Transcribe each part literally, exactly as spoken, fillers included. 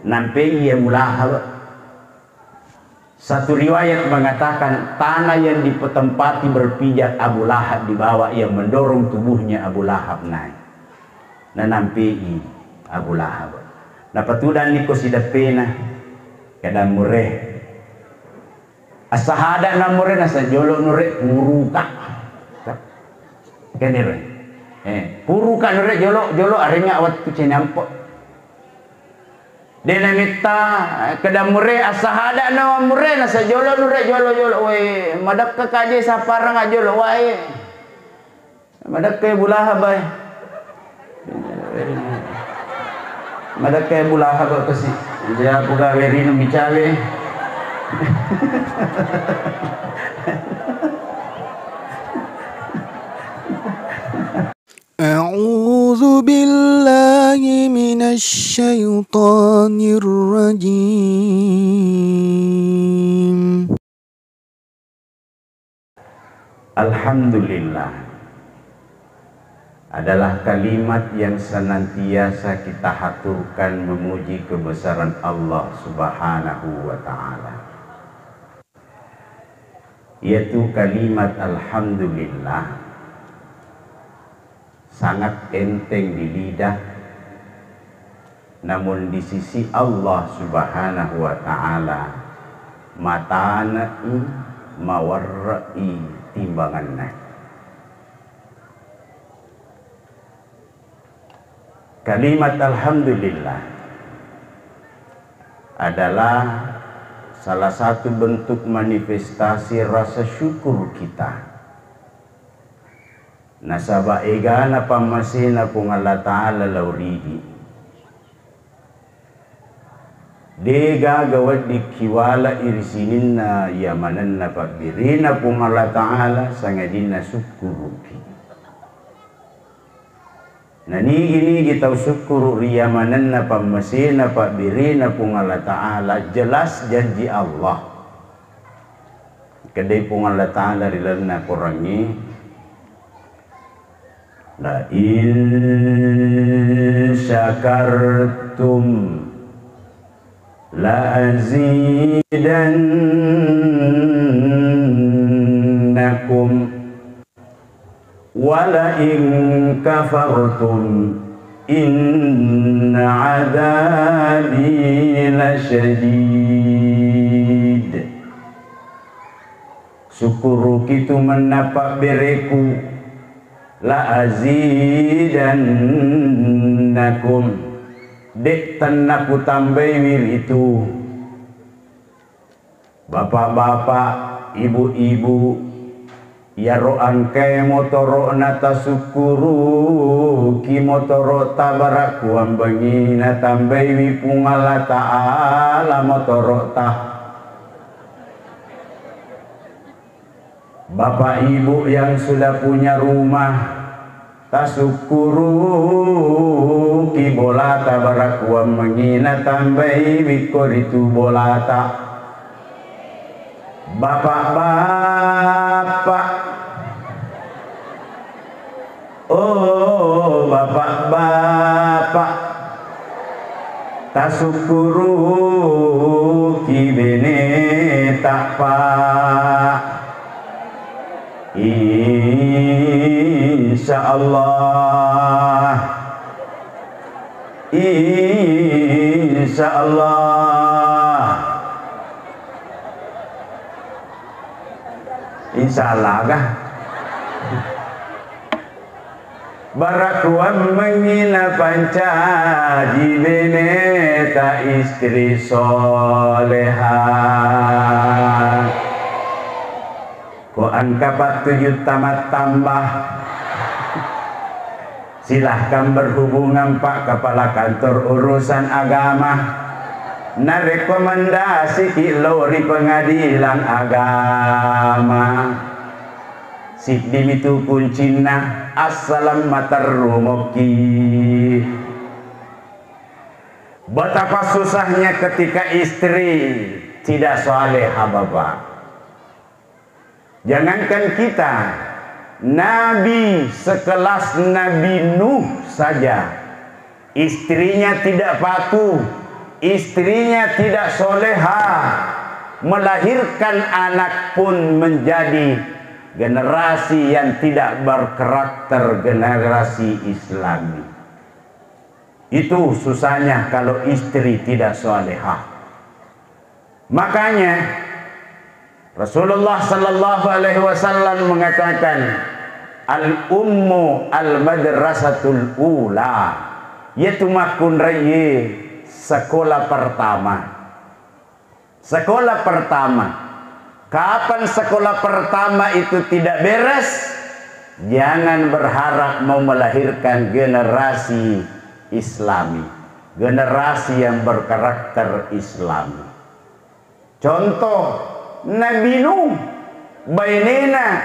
Nampei Abu Lahab. Satu riwayat mengatakan, tanah yang ditempati berpijak Abu Lahab di bawah yang mendorong tubuhnya Abu Lahab naik. Nanampei Abu Lahab. Napatudanni ko sideppena, kedammu re. Assahada nammu re, nasa jolo nure puruka. Kenire. Eh, puruka nure jolo, jolo arenga wettu cinampe. Dena metta, kedammu re, assahada nammu re, nasa jolo nure jolo, jolo. We, madakka kaje saparang jolo wae. Madakkai Abu Lahab, ai. Madakkai Abu Lahab, apa sih? Dia buka werino micawe. أعوذ بالله من الشيطان الرجيم. Alhamdulillah adalah kalimat yang senantiasa kita haturkan memuji kebesaran Allah Subhanahu wa Ta'ala. Yaitu kalimat alhamdulillah sangat enteng di lidah, namun di sisi Allah Subhanahu wa Ta'ala, matane'i, mawerre'i timbanganna. Kalimat alhamdulillah adalah salah satu bentuk manifestasi rasa syukur kita. Nasaba egana pammasena Puang Allah Ta'ala lao ridi. Degaga weddikki wala'i ri sininna iya manenna pabbirina Puang Allah Ta'ala, sangadinna sukkuruki. Nanigi-nigi tau sukkuru ri iya manenna pammasena pabbirina Puang Allah Ta'ala, jelas janji Allah. Kedai Puang Allah Ta'ala ri lalenna Korangnge, "La in syakartum la azidannakum, wa la in kafartum inna adzabi lasyadid." Sukkuruki tu mennappa bereku, la azidannakum, de' tenna kutambaiwi ritu. Bapak-bapak, ibu-ibu, iyaro engkae motoro'na tasukkuruki motoro'ta, barakkuambengi natambaiwi Puang Allah Ta'ala motoro'ta. Bapak Ibu yang sudah punya rumah, tasukkuruki bolata, barakkuammengi natambai wikko ritu bolata. Bapak-bapak, oh, bapak-bapak, tasukkuruki beneta, Pak. Insya Allah. Insya Allah. Insya Allah kah? Barakkuammengi napancaji beneta istri soleha. Ko engka pattujutta mattamba, silahkan berhubungan Pak Kepala Kantor Urusan Agama. Narekomendasiki lao ri pengadilan agama. Siddimi tu kuncinna, assalam materrumokki. Betapa susahnya ketika istri tidak soleha, Bapak. Jangankan kita, Nabi sekelas Nabi Nuh saja, istrinya tidak patuh, istrinya tidak soleha, melahirkan anak pun menjadi generasi yang tidak berkarakter, generasi Islami. Itu susahnya kalau istri tidak soleha. Makanya Rasulullah sallallahu alaihi wasallam mengatakan, "Al ummu al madrasatul ula." Yaitu makkunraiye sekolah pertama. Sekolah pertama. Kapan sekolah pertama itu tidak beres, jangan berharap mau melahirkan generasi Islami, generasi yang berkarakter Islami. Contoh, Nabi Nuh, bainena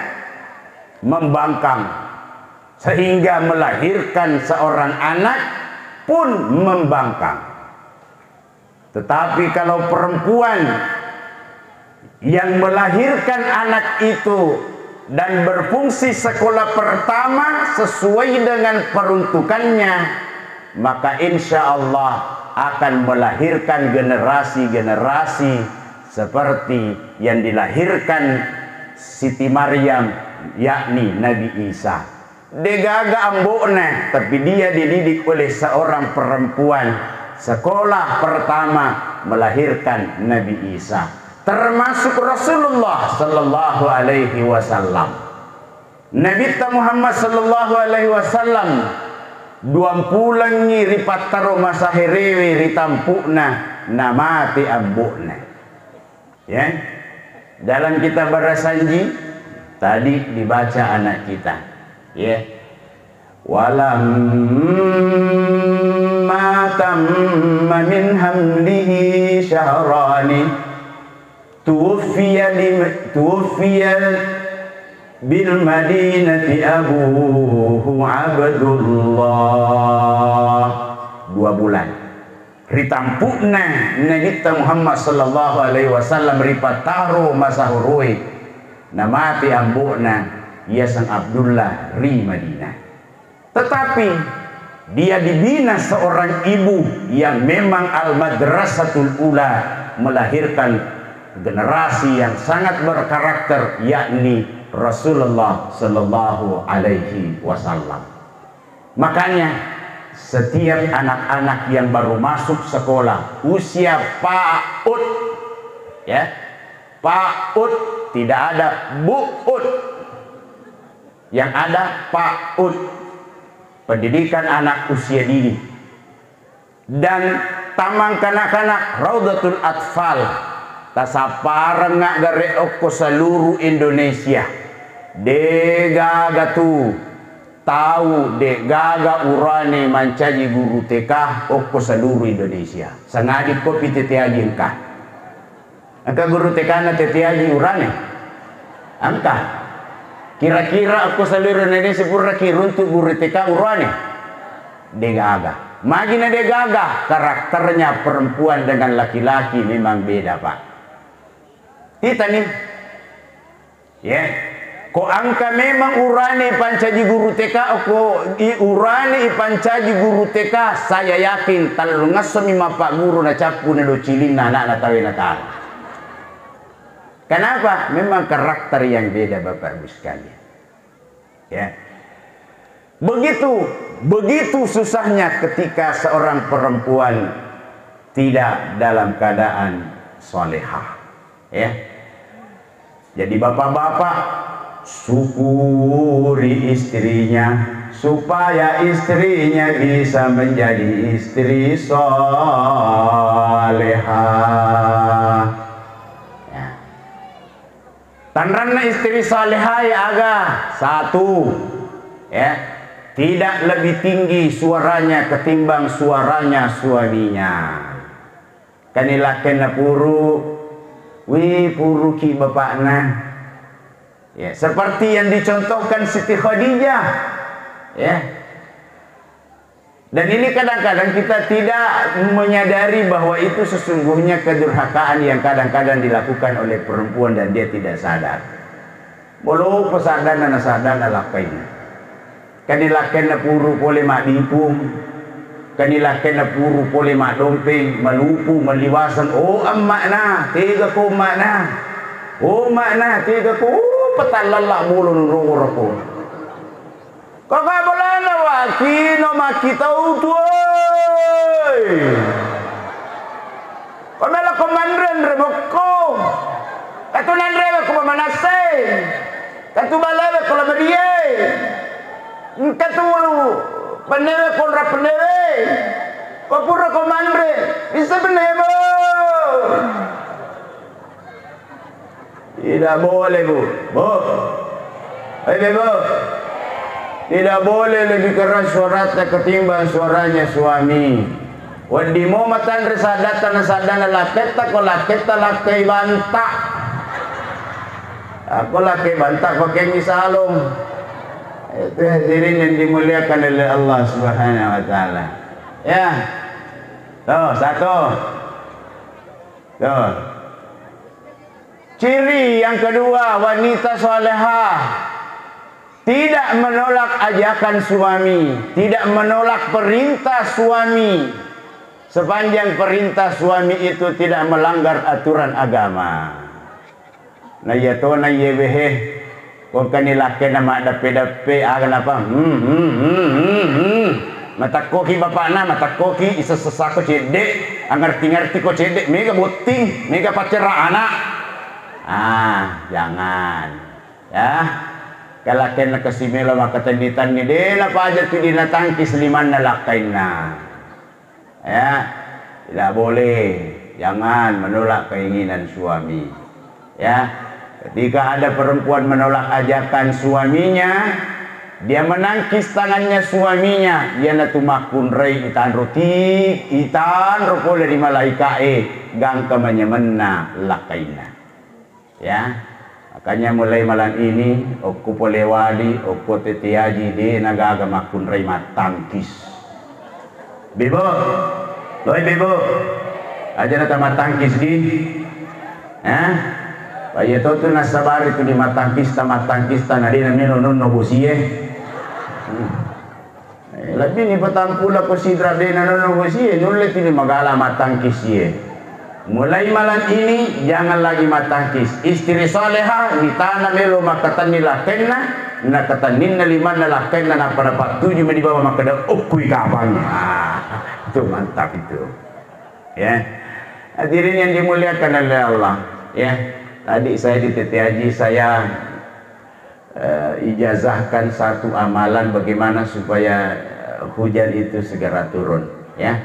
membangkang, sehingga melahirkan seorang anak pun membangkang. Tetapi kalau perempuan yang melahirkan anak itu dan berfungsi sekolah pertama sesuai dengan peruntukannya, maka insya Allah akan melahirkan generasi-generasi seperti yang dilahirkan Siti Maryam, yakni Nabi Isa. Degaga ambo'na, tapi dia dididik oleh seorang perempuan. Sekolah pertama melahirkan Nabi Isa, termasuk Rasulullah sallallahu alaihi wasallam. Nabitta Muhammad sallallahu alaihi wasallam duampulengngi ripattaro masaherewe ri tampu'na, namate ambo'na. Ya. Dalam kitab Barasanji tadi dibaca anak kita. Ya. Walamma tamma min hamlihi syahrani tuwfiya di tuwfiya bil madinati abuhu Abdullah. Dua bulan. Ritampu'na Nabitta Muhammad sallallahu alaihi wasallam ripattaro masahuroe, namate ambo'na yaseng Abdullah ri Madinah. Tetapi dia dibina seorang ibu yang memang al-madrasatul ula, melahirkan generasi yang sangat berkarakter, yakni Rasulullah sallallahu alaihi wasallam. Makanya setiap anak-anak yang baru masuk sekolah usia PAUD, ya, PAUD, tidak ada BUUD. Yang ada PAUD, pendidikan anak usia dini. Dan taman kanak-kanak Raudatul Atfal, tasapparengnga gare okko seluruh Indonesia. Degaga tu tau degaga urane mancaji guru T K okko seluruh Indonesia. Sangadi kopi tete aji engka. Engka guru T K na tete aji urane? Engka. Kira-kira okko seluruh Indonesia puraki runtu guru T K urane? Degaga. Magi na degaga? Karakternya perempuan dengan laki-laki memang beda, Pak. Kita nih, ya. Ko engka memang urane pancaji guru T K, ko i urane ipancaji guru T K, saya yakin tellungessomi mappagguru nacappu na docilinna anakna tawe natala. Kenapa? Memang karakter yang beda, Bapak Ibu sekalian. Ya. Begitu, begitu susahnya ketika seorang perempuan tidak dalam keadaan salehah. Ya. Jadi bapak-bapak, syukuri istrinya supaya istrinya bisa menjadi istri salehah. Ya. Tanranna istri salehah aga, satu, ya, tidak lebih tinggi suaranya ketimbang suaranya suaminya. Kani lakkenna puru, wi puruki bapakna. Ya, seperti yang dicontohkan Siti Khadijah. Ya. Dan ini kadang-kadang kita tidak menyadari bahwa itu sesungguhnya kedurhakaan yang kadang-kadang dilakukan oleh perempuan dan dia tidak sadar. Molo pesadana na sadana lappaina. Kani lakkenna puru pole maddipung. Kani lakkainna puru pole maddompeng, malupu, malliwaseng, oh emma'na, tegako emma'na. Oh emma'na, tegako, oh, patallalla bolo nuroroko. Kaka bolana wakino makkitau tuoi. Ko meloko manre, anre mokko. Katu nanrewe ko mamanasse. Katu balewe ko labadie. Engka tu pennewe ko onra pennewe. Ko pura ko manre, bisa pennewe. Tidak boleh, Bu. Bu. Eh, Bu. Tidak boleh lebih keras suaranya ketimbang suaranya suami. Wedding mo matanre saddatta na saddana lakketta, ko lakketta lakkai banta. Ako lakkai banta pakengngi salong. Itu hadirin yang dimuliakan oleh Allah Subhanahu wa Ta'ala. Ya. Tuh, satu. Tuh. Ciri yang kedua, wanita salehah tidak menolak ajakan suami, tidak menolak perintah suami, sepanjang perintah suami itu tidak melanggar aturan agama. Na iya tona iye wehe, ko engkani lakkainna maddeppe-deppe, aga napa? Hmm, hmm, hmm, hmm, hmm. Matakkoki bapakna, matakkoki, isessessako cedde, angerti-ngertiko cedde, mega botting, mega paccera anak. Ah, jangan. Ya. Kalakkainna kasi melo makkatenni-tenni, de napaja tu dinatangkis limanna lakkainna. Ya, tidak boleh, jangan menolak keinginan suami. Ya, ketika ada perempuan menolak ajakan suaminya, dia menangkis tangannya suaminya, iyanatu makkunrai itanro ti, itanro pole ri malaika'e, gangka manyamenna lakkainna. Ya, makanya mulai malam ini, okko polewadi, okko tetiaji, de nagaga makkunrai mattangkis. Bebo, loi bebo, aja nata mattangkis di. Eh? Paya to tu nasabari tu di mattangkista, mattangkista, na de namelo nonno bosie. Hmm. Eh, lebbi ni patampula ko sidra de nanono bosie, nulle tini magala mattangkis ye. Mulai malam ini jangan lagi mattangkis. Istri soleha mitana melo makkatenni lakkainna, nakatenninna limanna lakkainna, nappa napattuju mani bawang makkeda, "Okkui kapang." Ah, itu mantap itu. Ya. Hadirin yang dimuliakan oleh Allah, ya. Tadi saya di T T Haji, saya eh, ijazahkan satu amalan bagaimana supaya, eh, hujan itu segera turun, ya.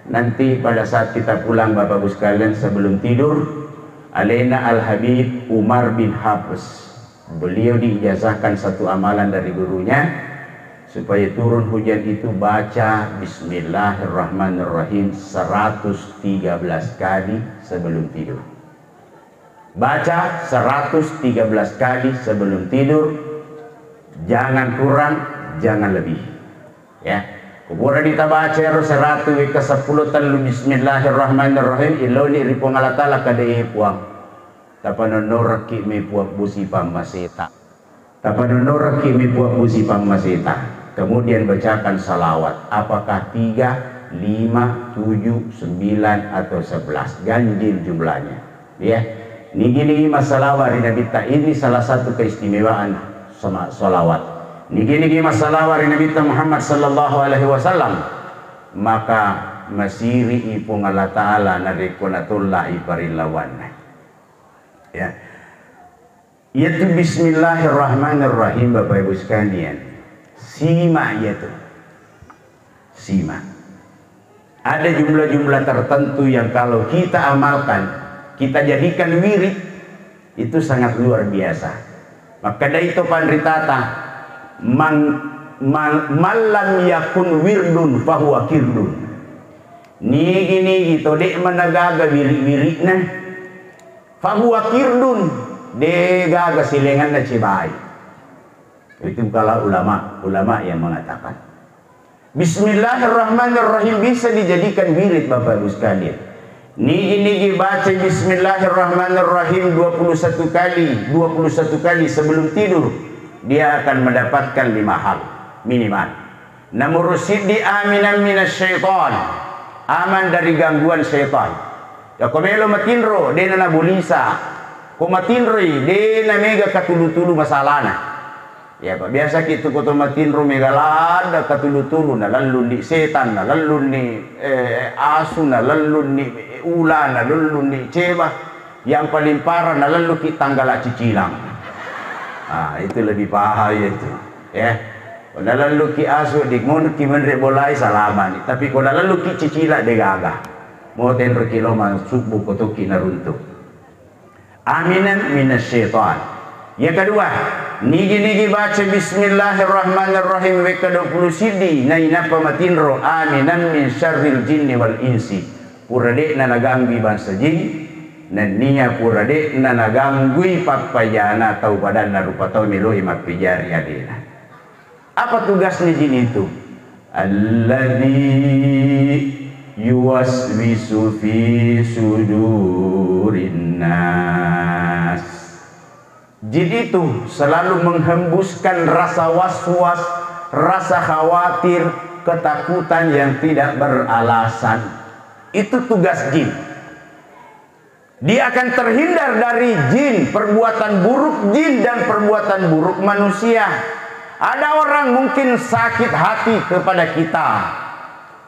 Nanti pada saat kita pulang, Bapak Ibu sekalian, sebelum tidur, alena Al Habib Umar bin Hafs, beliau diijazahkan satu amalan dari gurunya, supaya turun hujan itu baca Bismillahirrahmanirrahim seratus tiga belas kali sebelum tidur. Baca seratus tiga belas kali sebelum tidur, jangan kurang, jangan lebih. Ya. Kupura ditabaca ero seratu wekka seppulo tellu Bismillahirrahmanirrahim, iloni ri Puang Allah Ta'ala, kada, "E Puang, tapanonnorekki mi Puang busi pammaseta." Tapanonnorekki mi Puang busi pammaseta. Kemudian bacakan salawat. Apakah tiga, lima, tujuh, sembilan, atau sebelas? Ganjil jumlahnya. Ya. Nigi-nigi massalawa ri Nabitta, ini salah satu keistimewaan sama salawat. Nigi-nigi massalawa ri Nabitta Muhammad sallallahu alaihi wasallam, maka masiri i Puang Allah Ta'ala narekko natollai parillawanna. Ya. Iyatu Bismillahirrahmanirrahim, Bapak Ibu sekalian, sima iyatu. Sima. Ada jumlah-jumlah tertentu yang kalau kita amalkan, kita jadikan wirid, itu sangat luar biasa. Makkeda itu panritata, "Man, man, man lam yakun wirdun fahuwa kirdun." Nigi-nigi to de managaga wirid-wiridna, fahuwa kirdun, de gaga silenganna cebai. Itu kalau ulama, ulama yang mengatakan. Bismillahirrahmanirrahim bisa dijadikan wirid, Bapak Ibu sekalian. Nigi-nigi baca Bismillahirrahmanirrahim dua puluh satu kali, dua puluh satu kali sebelum tidur, dia akan mendapatkan lima hal minimal. Nomoro siddi, aminan minasyaitan, aman dari gangguan syaitan. Yako melo matinro, dena nabulisa. Ko matinroi, dena mega katulu-tulu masalana. Ya, Pak, biasa ki tu ko to matinro mega ladda katulu-tulu, nalellunni setan, nalellunni, eh, asu, nalellunni ula, nalellunni ceba. Yang paling parah, nalelluki tanggala cicilang. Ah, itu lebih bahaya itu, ya. Nalelluki asu, di ngonoki menre bolai, salama ni. Tapi ko nalelluki cicila, degaga. Mau tenroki lo masubbu, kotoki naruntuk. Aminan minasyaitan. Yang kedua, nigi-nigi baca bismillahirrahmanirrahim wekka dua puluh siddi, nainappa matinro, aminan min syarril jinni wal insi. Pura de'na naganggui bangsa jin, nennia pura de'na naganggui pappajana tau padanna rupa tau meloi mappijari alena. Apa tugasnya jin itu? Alladzi yuwaswisu fi sudurin nas. Jin itu selalu menghembuskan rasa was-was, rasa khawatir, ketakutan yang tidak beralasan. Itu tugas jin. Dia akan terhindar dari jin, perbuatan buruk jin dan perbuatan buruk manusia. Ada orang mungkin sakit hati kepada kita,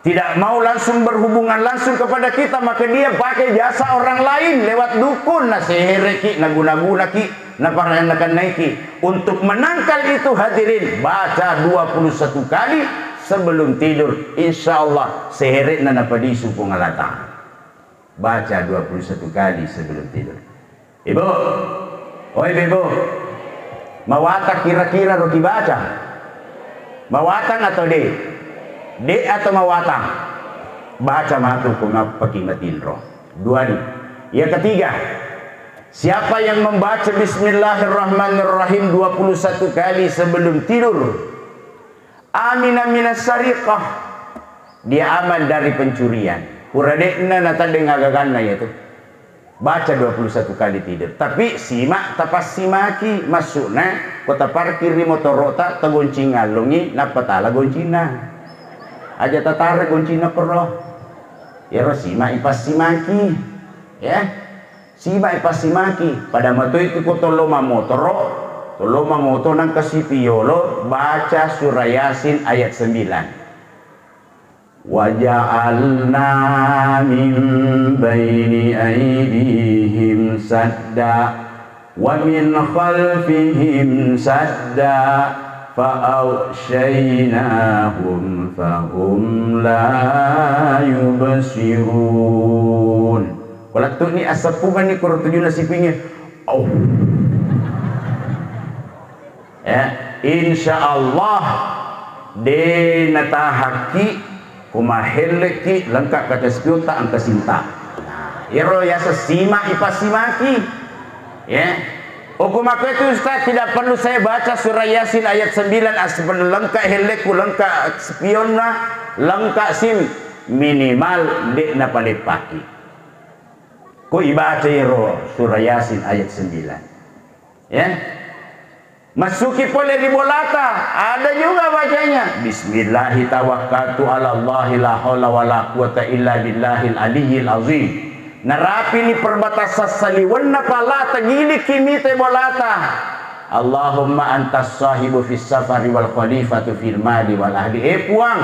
tidak mau langsung berhubungan langsung kepada kita, maka dia pakai jasa orang lain lewat dukun, nasehereki, naguna-gunaki, naparanakannaiki. Untuk menangkal itu, hadirin, baca dua puluh satu kali sebelum tidur. Insya Allah seherekna napadisu Puang Allah Ta'ala. Baca dua puluh satu kali sebelum tidur. Ibu, oi Ibu, mawatang kira-kira ro kibaca? Mawatang atau de? De atau mawatang? Baca matu ko mappaki matinro. Dua ni. Yang ketiga, siapa yang membaca bismillahirrahmanirrahim dua puluh satu kali sebelum tidur, amina minas sariqah. Dia aman dari pencurian. Pura de'na natadeng agaganna yatu. Baca dua puluh satu kali tidur. Tapi simak tapassimaki, maksudna ko taparkir ri motorota, tagoncing allongi, nappa tala goncinna. Aja tatara goncinna perro. Yaro simak ipassimaki. Ya. Siba ipassimaki, pada matoi tu ko tollo mamotoro, tollo mamoto nangka sipiyolo, baca surah Yasin ayat sembilan. Wa ja'alna min baini aidihim sadda, wa min khalfihim sadda, fa aghsyainahum fa hum la yubsirun. Ko lettu'ni asseppungenni koro tujunna sipingnge. Au. Ya, insya Allah de natahakki, ko mahellekki lengka kaca spionta engka sinta. Nah, iyaro yaseng simak ipassimaki. Ya. Hukum aku itu Ustaz tidak perlu saya baca surah Yasin ayat sembilan as lengka hellekku, lengka spionna, lengka sim, minimal de napaleppaki. Ko ibaca iro surah Yasin ayat sembilan. Ya. Masuki pole ri bolata, ada juga bacanya. Bismillahi tawakkaltu ala Allahi la haula wala quwata illa billahil aliyyil azim. Narapini perbatasan saliwenna palata, giliki mite bolata. Allahumma antas sahibu fis safari wal khalifatu fil mali wal ahli. Eh Puang,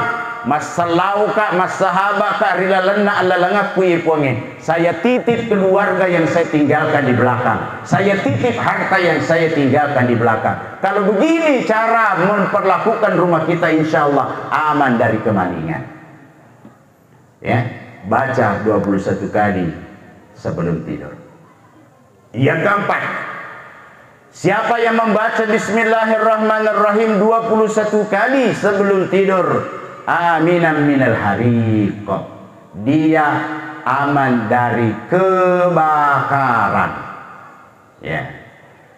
massallauka, massahabaka ri lalenna allalengakku, ye Puangnge. Saya titip keluarga yang saya tinggalkan di belakang. Saya titip harta yang saya tinggalkan di belakang. Kalau begini cara memperlakukan rumah kita, insya Allah aman dari kemalingan. Ya, baca dua puluh satu kali sebelum tidur. Yang keempat, siapa yang membaca Bismillahirrahmanirrahim dua puluh satu kali sebelum tidur, aminan minal hariq. Dia aman dari kebakaran. Ya.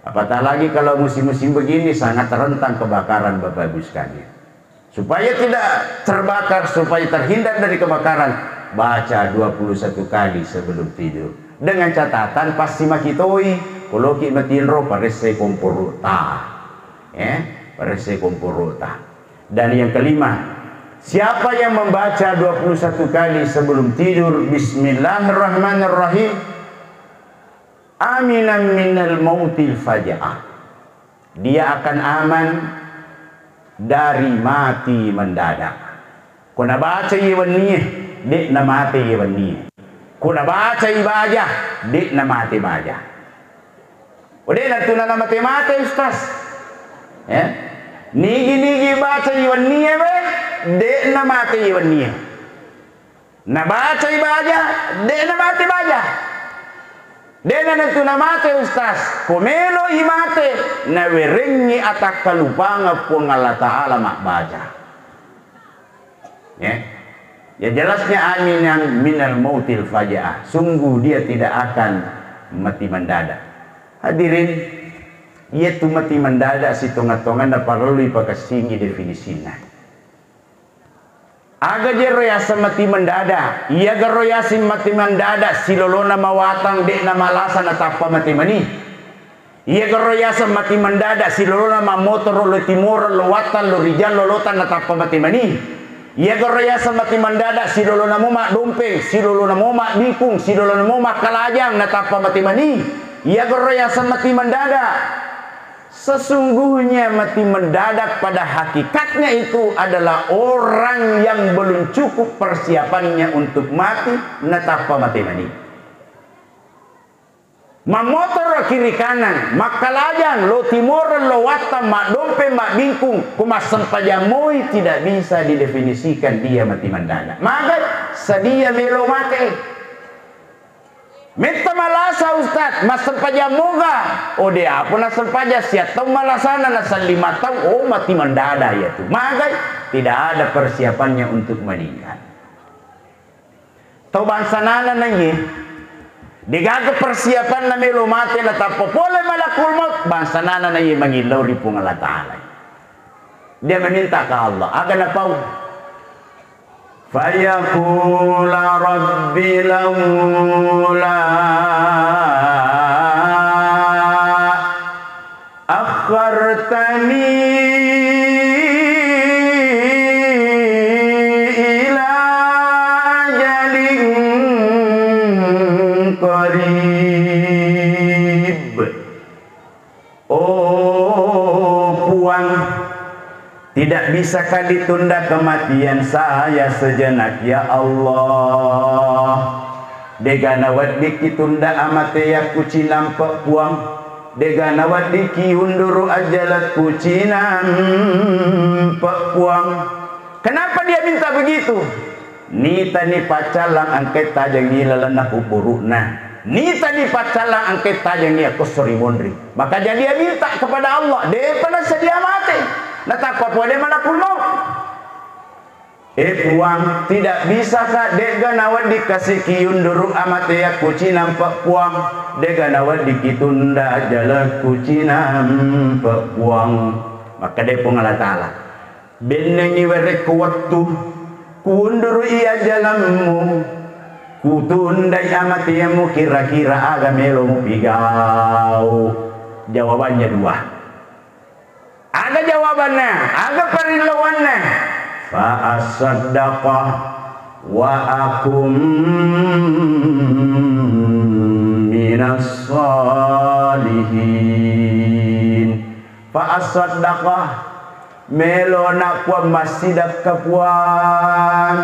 Apatah lagi kalau musim-musim begini sangat rentan kebakaran, Bapak Ibu sekalian. Supaya tidak terbakar, supaya terhindar dari kebakaran, baca dua puluh satu kali sebelum tidur. Dengan catatan, passimaki toi, koloki matinro, paressai komporota. Eh, paressai komporota. Dan yang kelima, Siapa yang membaca dua puluh satu kali sebelum tidur, "Bismillahirrahmanirrahim," aminan minal mautil faja'ah. Dia akan aman dari mati mendadak. Ko nabaca iye wennie, de' namate iye wennie. Ko nabaca i baja, de' namate baja. O, de' natuna namate-mate, Ustaz. Eh? Nigi-nigi baca i wennie we, de' namate i wennie. Nabaca i baja, de' namate baja. De' nanentu namate, Ustaz. Ko melo i mate, nawerengngi atakkalupangeng Puang Allah Ta'ala mabbaca. Ya. Ya, jelasnya aminan minal mautil faja'ah. Sungguh dia tidak akan mati mendadak. Hadirin, iyatu mati mendadak sitonga-tonganna parellu ipakessingi definisinna. Aga jero yaseng mati mendadak? Iyagaro yaseng mati mendadak silolona mawatang de'na malasa natappa mate mani. Iyagaro yaseng mati mendadak silolona mammotoro lo timoreng lo wattang lo rijang lo lotang natappa mate mani. Iyagaro yaseng mati mendadak silolona mo maddompeng, silolona mo mabbingkung, silolona mo makkalajang natappa mate mani. Iyagaro yaseng mati mendadak. Sesungguhnya mati mendadak pada hakikatnya itu adalah orang yang belum cukup persiapannya untuk mati, natappa mate mani. Mammotoro kiri kanan, makkalajang, lo timoreng, lo wattang, maddompeng, mabbingkung, ko massempajang moi tidak bisa didefinisikan dia mati mendadak. Magai, sedia melo mate. Metta malasa, Ustaz, massempajang moga. Oh, de apa nassempajang, siattau malasana, nasalli mattau, oh, mati mendadak iyatu. Magai, tidak ada persiapannya untuk meninggal. Tau bangsanana naiye, degaga persiapanna melo mate natappa pole malakul maut, bangsanana naiye mangillau ri Puang Allah Ta'ala. Dia meminta ke Allah, aga napau? Fayaqula rabbi laula akhartani ila ajalin qarib. Oh Puang, tidak bisakah ditunda kematian saya sejenak, ya Allah? Dega naweddikki tunda amateakku cinampe, Puang. Dega naweddikki unduru ajalakku cinampe, Puang. Kenapa dia minta begitu? Nitani paccallang engkae tajengngi lalenna kuburu'na. Nitani paccallang engkae tajengngi akkosso ri monri. Maka jadi ia minta kepada Allah, de'pa nassedia mate. Natappa pole malakul maut. Eh Puang, tidak bisakah, de'ga nawedding kasiki yunduru amateakku cinampe, Puang? De'ga nawedding kitunda ajalakku cinampe, Puang? Makkeda Puang Allah Ta'ala, bennengngi werekku wettu, kuunduru'i ajalemmu, kutundai amateammu, kira-kira aga melo mupigau? Jawabannya dua. Aga jawabanna? Aga parillauanna? Fa asaddaqa wa akum minas salihin. Fa asaddaqa, melona Puang massidakka Puang.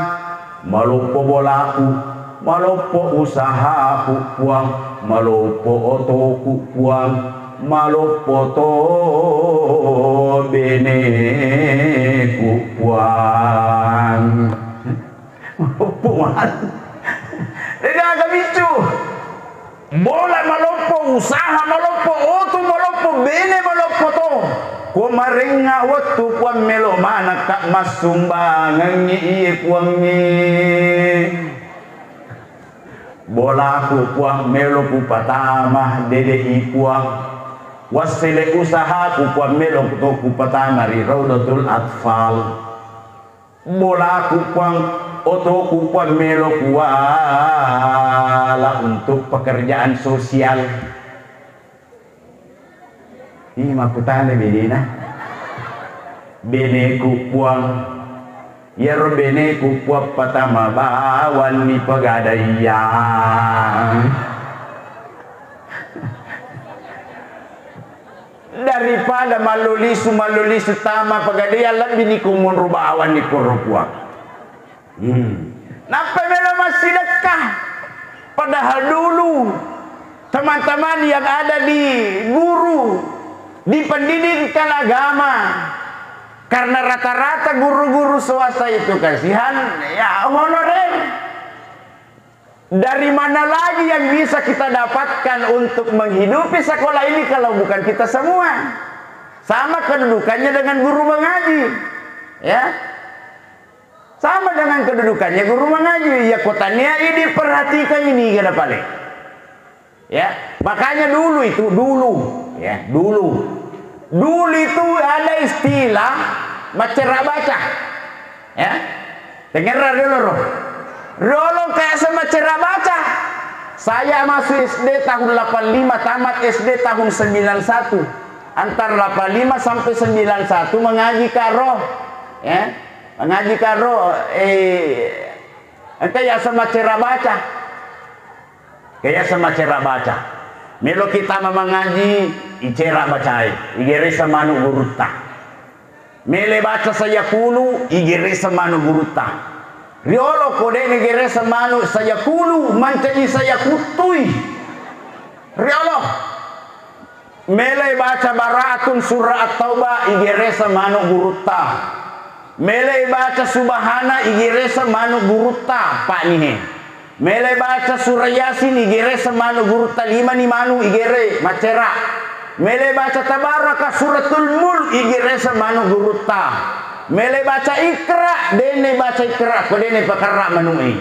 Maloppo bolaku, maloppo usahaku Puang, maloppo otoku Puang, maloppo to beneku Puang. Maloppo matu. Degaga biccu. Bola maloppo, usaha maloppo, oto maloppo, bene maloppo to. Ko marengnga wettu Puang melo manakka massumbangengngi iye Puangnge. Bolaku Puang melo kupatama, dede'i Puang. Wassele usahaku Puang melo to kupatama ri Raudatul Atfal. Bolaku Puang, otoku Puang melo kuala untuk pekerjaan sosial. Ih, makkutana benena. Beneku Puang, Iyaro beneku kuappatama bawanni pegadaiya. Daripada mallo lisu, mallo lisu tama pegadaiya, lebbini ku monro bawanni koro kua. Hmm. Nappa melo massidekka. Padahal dulu teman-teman yang ada di guru, di pendidikan agama, karena rata-rata guru-guru swasta itu kasihan, ya, honorer. Dari mana lagi yang bisa kita dapatkan untuk menghidupi sekolah ini kalau bukan kita semua? Sama kedudukannya dengan guru mengaji. Ya. Sama dengan kedudukannya guru mengaji. Ya, kotanya ini perhatikan ini, kena paling. Ya, makanya dulu itu, dulu, ya, dulu. Dulu itu ada istilah macera baca. Ya. Dengar dulu, Ro. Dulu kayak sama macera baca. Saya masuk S D tahun delapan lima, tamat S D tahun sembilan satu. Antar delapan lima sampai sembilan satu mengaji karo. Ya. Mengaji karo, eh, engka ya sama macera baca. Kayaseng macera baca. Melo kita mamangaji, icera bacae, igeresa manu gurutta. Mele baca sayakulu, igeresa manu gurutta. Riolo ko de' nigeresa manu sayakulu, mancaji sayakuttui. Riolo. Melai baca Bara'atun, Surah At-Taubah, igeresa manu gurutta. Melai baca Subhana, igeresa manu gurutta, pa'nihe. Melai baca Surah Yasin, igeresa manu gurutta, lima ni manu igere, macera. Melai baca Tabaraka, Suratul Mulk, igeresa manu gurutta. Melai baca Iqra, denne baca Iqra, ko denne pakarra manu'i.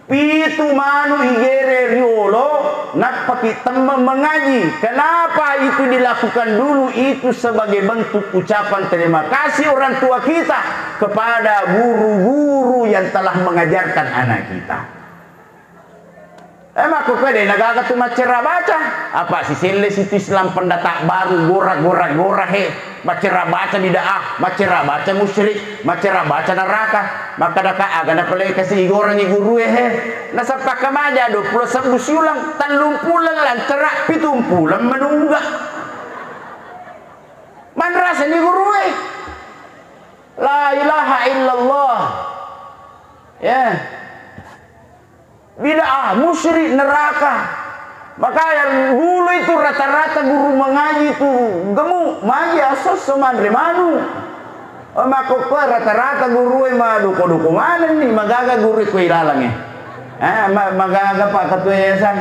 Pitu manu igere riolo, nappaki temmeng mengaji. Kenapa itu dilakukan dulu? Itu sebagai bentuk ucapan terima kasih orang tua kita kepada guru-guru yang telah mengajarkan anak kita. Eh, makko koe de' nagaga tu macera baca. Apa siselle situ Islam pendatang baru, gora, gora, gora, he. Macera baca bid'ah, macera baca musyrik, macera baca neraka. Makkadaka aga napalekasi igorangi gurue, he. Nasappa kamaja duappulo sebbu siulang, tellumpulo lancara, pitumpuleng menungga. Manrasani gurue. La ilaha illallah. Ya. Bid'ah, musyrik, neraka. Makanya dulu itu rata-rata guru mengaji itu gemuk, maji asosso manre manu. Oh, makkokkoe rata-rata guru e maduko-duko manenni, magaga guru e ko ilalang e. Eh, ma-, magaga Pak Ketua Yayasan.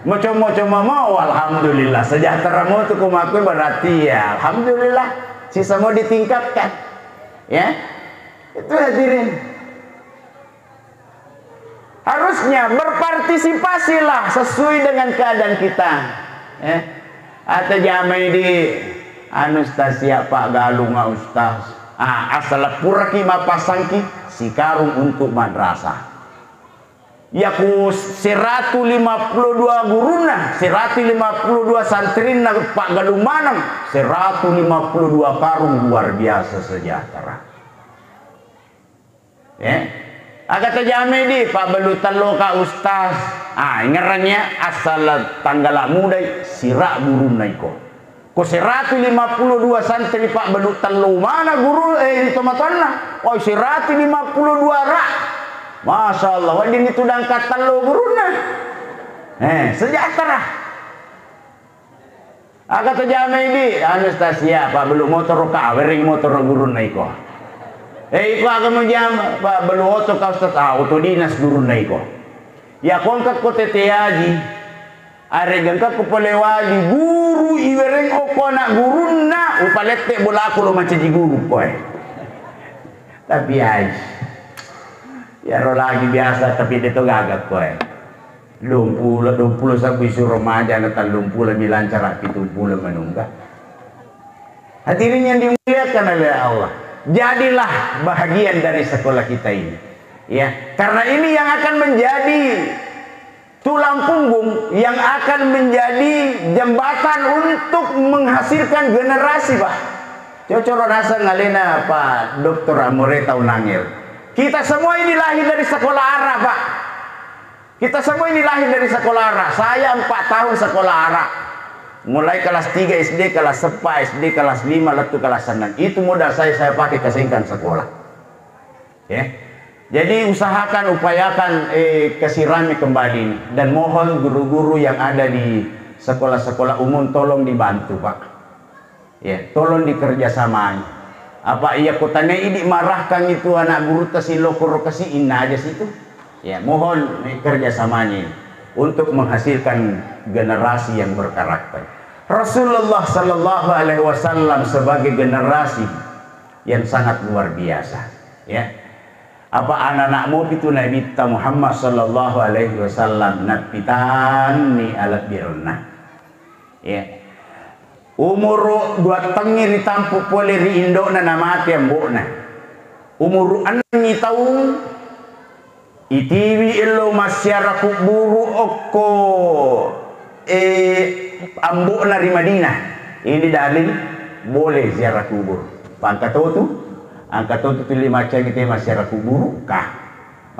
Moco-moco mamo, oh, alhamdulillah, sejahtera mo tu ko makkoi berarti ya, alhamdulillah, sisa mau ditingkatkan. Ya. Itu hadirin. Harusnya berpartisipasilah sesuai dengan keadaan kita. Eh, ata jamai di anu, Ustaz, siapa galung, ah, Ustaz. Ah, asal puraki mapasangki sikarung untuk madrasah. Yaku seratu lima puluh dua gurunna, seratu lima puluh dua santrinna paggalung maneng, seratu lima puluh dua karung luar biasa sejahtera. Eh? Aga tajamai di, pabbelu tello ka Ustaz. Ah, ingerannya asal tanggala mudai sira gurunna iko. Ko seratu lima puluh dua santri pabbelu tello mana guru, eh, tomatoanna. Oh, seratu lima puluh dua ra. Masya Allah, wedding itu dangka tello gurunna. Eh, sejahtera. Aga tajamai di, anu, Ustaz, ya, pabbelu motoro ka, wereng motoro gurunna iko. Eh, iko aga mujama, pabbelu oto ka, Ustaz, ah, oto dinas gurunna iko. Ya, ko engka ko tette aji, arega engka ko pole waji, guru iwereng okko anak gurunna, upalette bolaku lo mancaji guru koe. Tapi ai, iyaro lagi biasa, tapi de to gaga koe. Duappulo, duappulo sabbu isuro maja na tellumpulo mi lancara, pitumpuleng menungga. Hadirin yang dimuliakan oleh Allah, jadilah bahagian dari sekolah kita ini. Ya, karena ini yang akan menjadi tulang punggung, yang akan menjadi jembatan untuk menghasilkan generasi, Pak. Cocoro naseng alena Pak Doktor Amore Taunangel. Kita semua ini lahir dari sekolah Ara, Pak. Kita semua ini lahir dari sekolah Ara. Saya empat tahun sekolah Ara. Mulai kelas tiga S D, kelas empat S D, kelas lima, lettu kelas enam. Itu modal saya, saya pakai ke Sengkang sekolah. Ya. Jadi usahakan, upayakan, eh, kesirami kembali ini. Dan mohon guru-guru yang ada di sekolah-sekolah umum tolong dibantu, Pak. Ya, tolong dikerjasamai. Apa iya kota ne idi marahkan itu anak guru tasi lokoro kasi inna aja situ. Ya, mohon, eh, kerjasamanya ini untuk menghasilkan generasi yang berkarakter. Rasulullah sallallahu alaihi wasallam sebagai generasi yang sangat luar biasa. Ya. Apa anak-anak mopi tu Nabitta Muhammad sallallahu alaihi wasallam nappitanni alebbirenna. Ya. Umuru dua tengngi ritampu pole ri indo'na namate ambo'na. Umuru ennengngi taung itiwi ello massiara kubburu okko, eh, ambo'na ri Madinah. Ini dalil boleh ziarah kubur. Pangkatotu, angkatotu tuli macang ite massiara kuburu kah.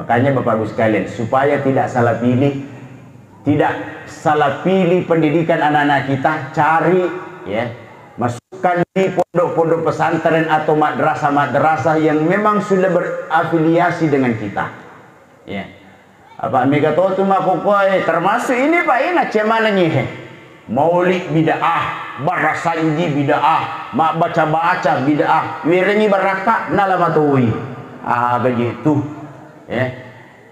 Makanya Bapak Ibu sekalian, supaya tidak salah pilih, tidak salah pilih pendidikan anak-anak kita, cari, ya, masukkan di pondok-pondok pesantren atau madrasah-madrasah yang memang sudah berafiliasi dengan kita. Ya. Apa mega to tu makkukkoe, termasuk ini, Pak, ini cemana nyehe. Maulid bid'ah, barasanji bid'ah, mabbaca-baca bid'ah, werengi barakka nala matoi. Aga je tu. Ya.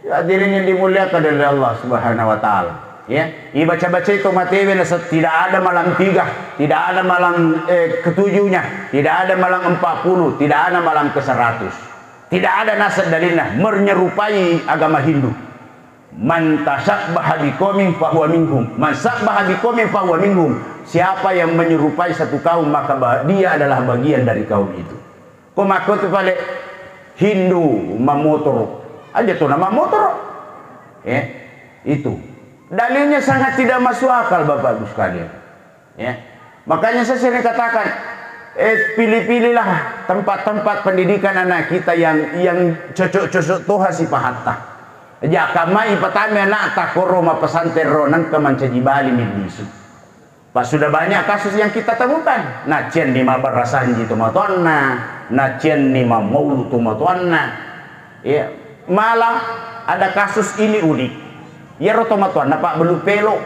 Hadirin yang dimuliakan oleh Allah Subhanahu wa Ta'ala. Ya, ibaca-baca itu matewe nasa-, tidak ada malam tiga, tidak ada malam, eh, ketujuhnya, tidak ada malam empat puluh, tidak ada malam ke seratus. Tidak ada nasa dalilnya menyerupai agama Hindu. Man tasabbaha biqaumin fahuwa minhum. Man sabbaha biqaumin fahuwa minhum. Siapa yang menyerupai satu kaum, maka ba-, dia adalah bagian dari kaum itu. Ko makko tu pale Hindu mammotoro. Aja tu nama motoro. Ya, itu. Dalilnya sangat tidak masuk akal, Bapak Ibu sekalian. Ya. Makanya saya sering katakan, eh, pilih-pilihlah tempat-tempat pendidikan anak kita yang, yang cocok-cocok toha sipahatta. Jaka mai patame anakta koro mapesantren ro nengka mancaji bali meddisu. Pak, sudah banyak kasus yang kita temukan. Nacianni mabbarasanji tomatoanna, nacianni mammaulu tomatoanna. Ya, malah ada kasus ini unik. Iyaro tomatoanna Pak Beluk Pelo.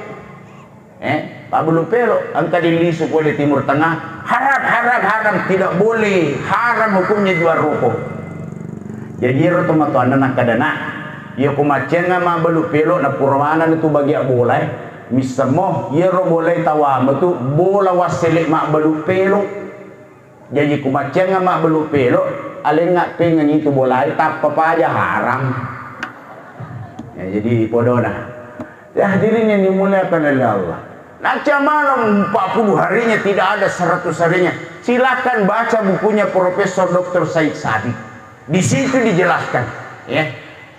Eh, Pak Beluk Pelo, engka dilisu pole Timur Tengah. Haram, haram, haram, tidak boleh. Haram hukumnya jual rokok. Jadi iyaro tomatoanna nakkada, "Nak, iya ko maccenga ma Beluk Pelo na pura maneng tu bagia bola, eh. Missemmo, iyaro bola tawama tu bola wassele ma Beluk Pelo." Jaji ku maccenga ma Beluk Pelo, alengnga pengengi tu bolae tappa paja haram. Ya, jadi podona. Ya, hadirin yang dimuliakan oleh Allah. Nanti malam empat puluh harinya tidak ada, seratus harinya. Silakan baca bukunya Profesor Doktor Said Sabiq. Di situ dijelaskan, ya.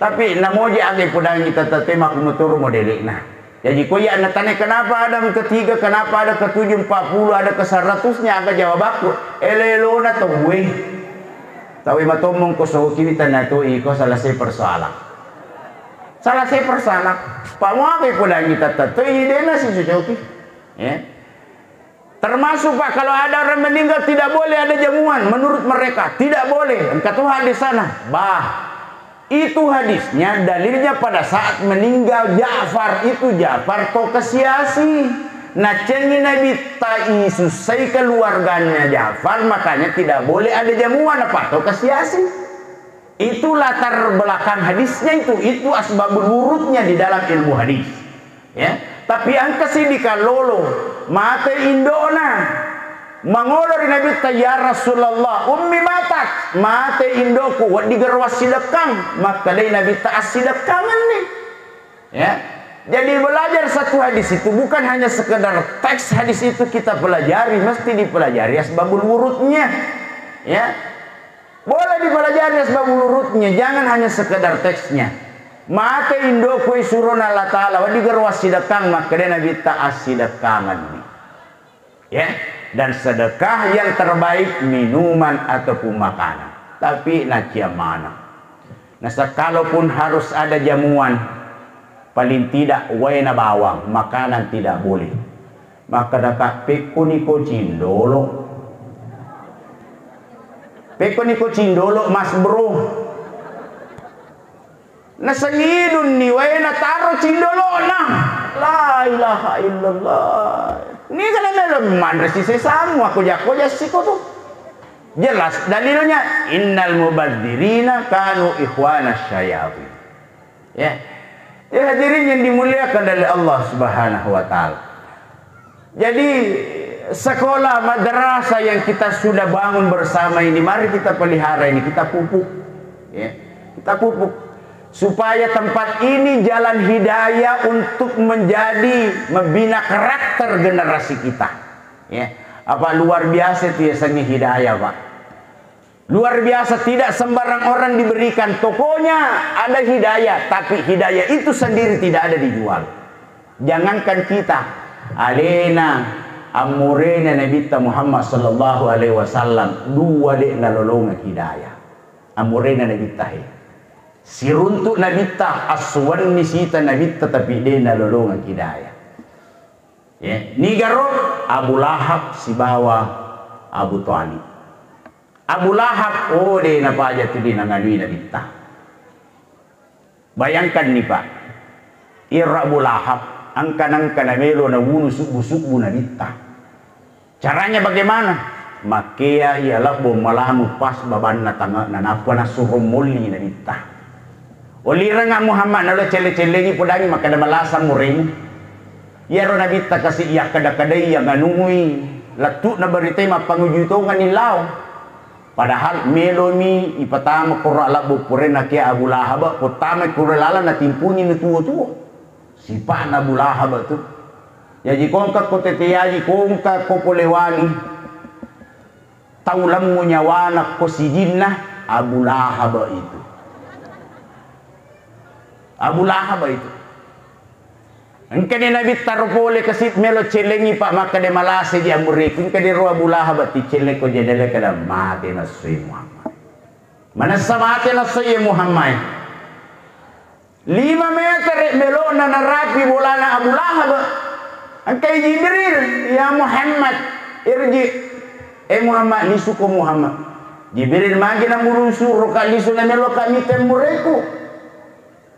Tapi namoji aga ipodangi tatattoi makkumuturu modelekna. Jaji ko iya anatane, kenapa ada yang ketiga, kenapa ada ketujuh, empat puluh, ada ke seratusnya, aga jawabakku? Elo-elona tauwe. Tauwe matommong ko sokiwi tanatoi ko selesai persoalan. Selesai persoalan. Pak, mau aga ipodangi tatattoi, dena si cocoki. Ya. Termasuk, Pak, kalau ada orang meninggal tidak boleh ada jamuan menurut mereka, tidak boleh. Engka tu hadis sana. Bah, itu hadisnya dalilnya pada saat meninggal Ja'far itu Ja'far to kasiasi. Nacengi Nabi ta isusai keluarganya Ja'far, makanya tidak boleh ada jamuan apa to kasiasi. Itu latar belakang hadisnya itu, itu asbabul wurudnya di dalam ilmu hadis. Ya, tapi engka siddi kallolo, mate indo'na. Mangolo ri Nabitta, "Ya Rasulullah, ummi matat, mate indo'ku, wedding garo assidekkang." Makkedai Nabitta, "Assidekkangenni." Ya. Jadi belajar satu hadis itu bukan hanya sekedar teks hadis itu kita pelajari, mesti dipelajari asbabul wurudnya. Ya. Boleh dipelajari asbabul wurudnya, jangan hanya sekedar teksnya. Mate indo'ku isurona Allah Ta'ala, wedding garo assidekkang, makkeda Nabitta, "Assidekkangeng." Ya. Dan sedekah yang terbaik minuman ataupun makanan. Tapi naciamana. Nah, kalaupun harus ada jamuan, paling tidak waena bawang, makanan tidak boleh. Maka daka pekkoni ko cindolo. Pekkoni ko cindolo, Mas Bro. Nasengidunni wae nataro cindolona. La ilaha illallah. Niga namelo manre si sesamu, aku jako jassi ko tu. Jelas dalilnya, innal mubadzirina kanu ikhwana syayatin. Ya. Ya, hadirin yang dimuliakan dari Allah Subhanahu wa taala. Jadi, sekolah madrasah yang kita sudah bangun bersama ini, mari kita pelihara ini, kita pupuk. Ya, kita pupuk. Supaya tempat ini jalan hidayah untuk menjadi, membina karakter generasi kita. Ya, apa luar biasa itu ya, seni hidayah, Pak. Luar biasa, tidak sembarang orang diberikan. Tokonya ada hidayah, tapi hidayah itu sendiri tidak ada dijual. Jangankan kita, alena, ammurena Nabitta Muhammad sallallahu alaihi wasallam, dua de nalolongeng hidayah. Ammurena Nabitta he. Siruntuk Nabitta, assuwanni sita Nabitta, tapi de nalolongeng hidayah. Ya, nigaro Abu Lahab sibawa Abu Thalib. Abu Lahab, oh, de napaja tu de nanganui Nabitta. Bayangkan ni, Pak. Iro Abu Lahab, angka-angka namelo nawunu subbu-subbu Nabitta. Caranya bagaimana? Makkea iya lebbo malamu pas babanna tange'na, nappa nassuro molli Nabitta. Olirengnga Muhammad, nalo celle-cellengi, podangi makkeda malasa muremu. Iyaro Nabitta kasi iyakkeda-kedai, iyanganui, lettu'na baritai mappanguju tongenni lao. Padahal melomi ipatama koro alebbo purena ke Abu Lahab, ko tama koro lalang natimpungi natuo-tuo. Sipa'na Abu Lahab tu. Jaji kongka ko tete, jaji kongka ko polewani. Tau lemmu nyawana ko sijinna Abu Lahab itu. Abu Lahab itu. Engkani Nabitta ro pole kasi melo cellengi, Pak, makkeda malasa ji amureku. Engkani ro Abu Lahab, ticcelleko jendeleka dan mate nassui Muhammad. Manessa mate nassui Muhammad. Lima meter melo'na narapi bolana Abu Lahab. Engkai Jibril, "Ya Muhammad, irji." Eh Muhammad, lisuko Muhammad. Jibril, magi namurung suruh ka lisu na meloka mite mureku.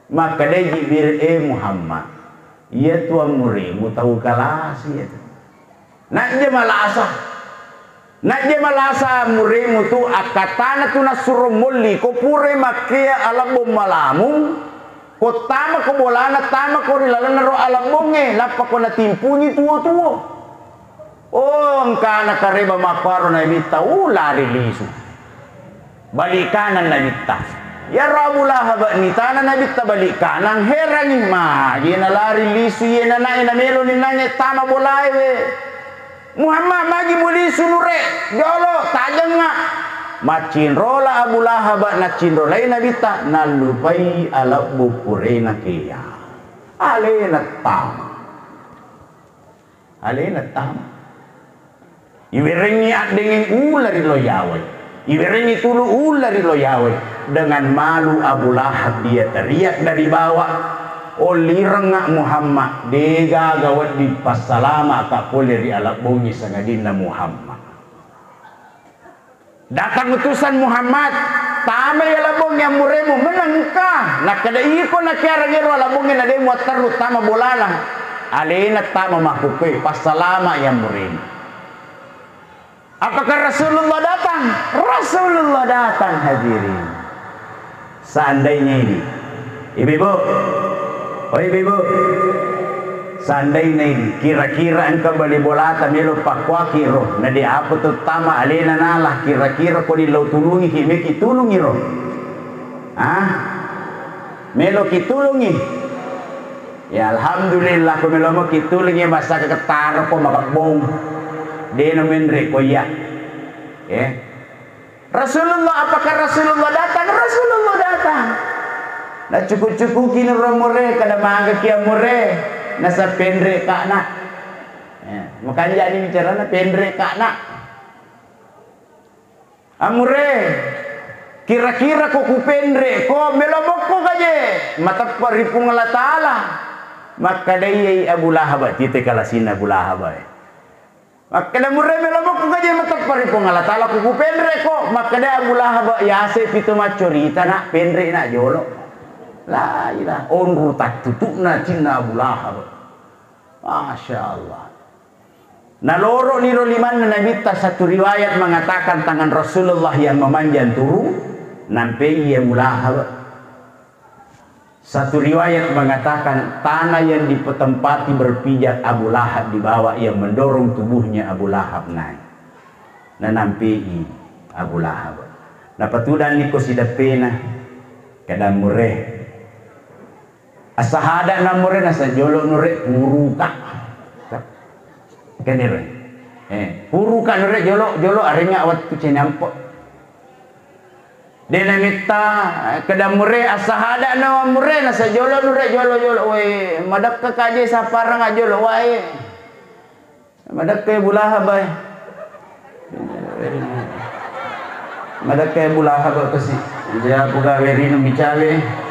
Makkedai Jibril, "Eh Muhammad, iya tu ammuremu tau kalasi iya tu." Najja malasa. Najja malasa muremu tu, akkatana tu nassuro molli, ko pura makkea alebbong malamung, ko tama ko bolana, tama ko ri lalenna ro alebbongnge, nappa ko natimpungi tuo-tuo. Oh, engkana kareba makkuaro Nabitta, uh, lari lisu. Balik kanan Nabitta. Iyaro Abu Lahab nitana Nabitta balik kanan, herangi, magi nalari lisu iye nanae namelo ninangnge tama bolae we. Muhammad, magi mulisu nure, jolo, tajengnga. Maccinrola Abu Lahab, naccinrolai Nabitta, nallupai alebbu purena kea. Alena tama. Alena tama. Iwerengngi addengeng ulla ri lo Yawai. Iwerengngi tulu ulla ri lo Yawai. Dengan malu Abu Lahab dia teriak dari bawah, "Olirengnga Muhammad, degaga wedding passalama'ka pole ri alebbongngi sangadinna Muhammad." Datang utusan Muhammad, "Tamai alebbongnge ammuremu." "Menengka?" Nakkeda, "Iko nakiareng ero alebbongnge nade muatterru tama bolana." Alena tama makkukkoe, "Passalama'i ammuremu." Apakah Rasulullah datang? Rasulullah datang, hadirin. Seandainya ini, ibu-ibu, oh ibu-ibu, seandainya ini, kira-kira engka bali bolata melo pakkuaki ro, na de apa tu tama alena nala, kira-kira ko di lau tulungi ki, meki tulungi ro? Ah? Melo ki tulungi? Ya, alhamdulillah, ko melo mo ki tulungi, masa ketar ko makebbong. De no menre ko iya. Eh? Rasulullah, apakah Rasulullah datang? Rasulullah datang. Nacuku-cukuki nuro mure, kada magaki amure, nasapenre kana. Eh, makanjani bicarana, penre' ka' na'. Amure, kira-kira ko kupenre' ko, melo mokko ka je mateppa ri Puang Allah Ta'ala? Makkedai Abu Lahab, tite kalasinna Abu Lahab e. Makkeda mure, melo mokko ka je mateppa ri Puang Allah Ta'ala ko kupenre' ko? Makkeda Abu Lahab, yase pitu maccorita na', penre' na' jolo. La ilaha, onro tattutu'na cinna Abu Lahab. Masya Allah. Naloroni ro limanna Nabitta, satu riwayat mengatakan tangan Rasulullah yang memanjang turun, nampei Abu Lahab. Satu riwayat mengatakan tanah yang ditempati berpijak Abu Lahab di bawah yang mendorong tubuhnya Abu Lahab naik. Nanampei Abu Lahab. Napatudanni ko sideppena, kedang mure. Assahada' na mure, nasa jolo' nure puruka'. Kenire. Eh, puruka' nure jolo', jolo' arengnga' wettu cinampe'. De' namitta, kedang mure, assahada' na mure, nasa jolo' nure jolo', jolo'. We, madekka ka je sapparengnga' jolo', wae. Madekkai Abu Lahab e. Madekkai Abu Lahab kasi. Dia buka werino micawe.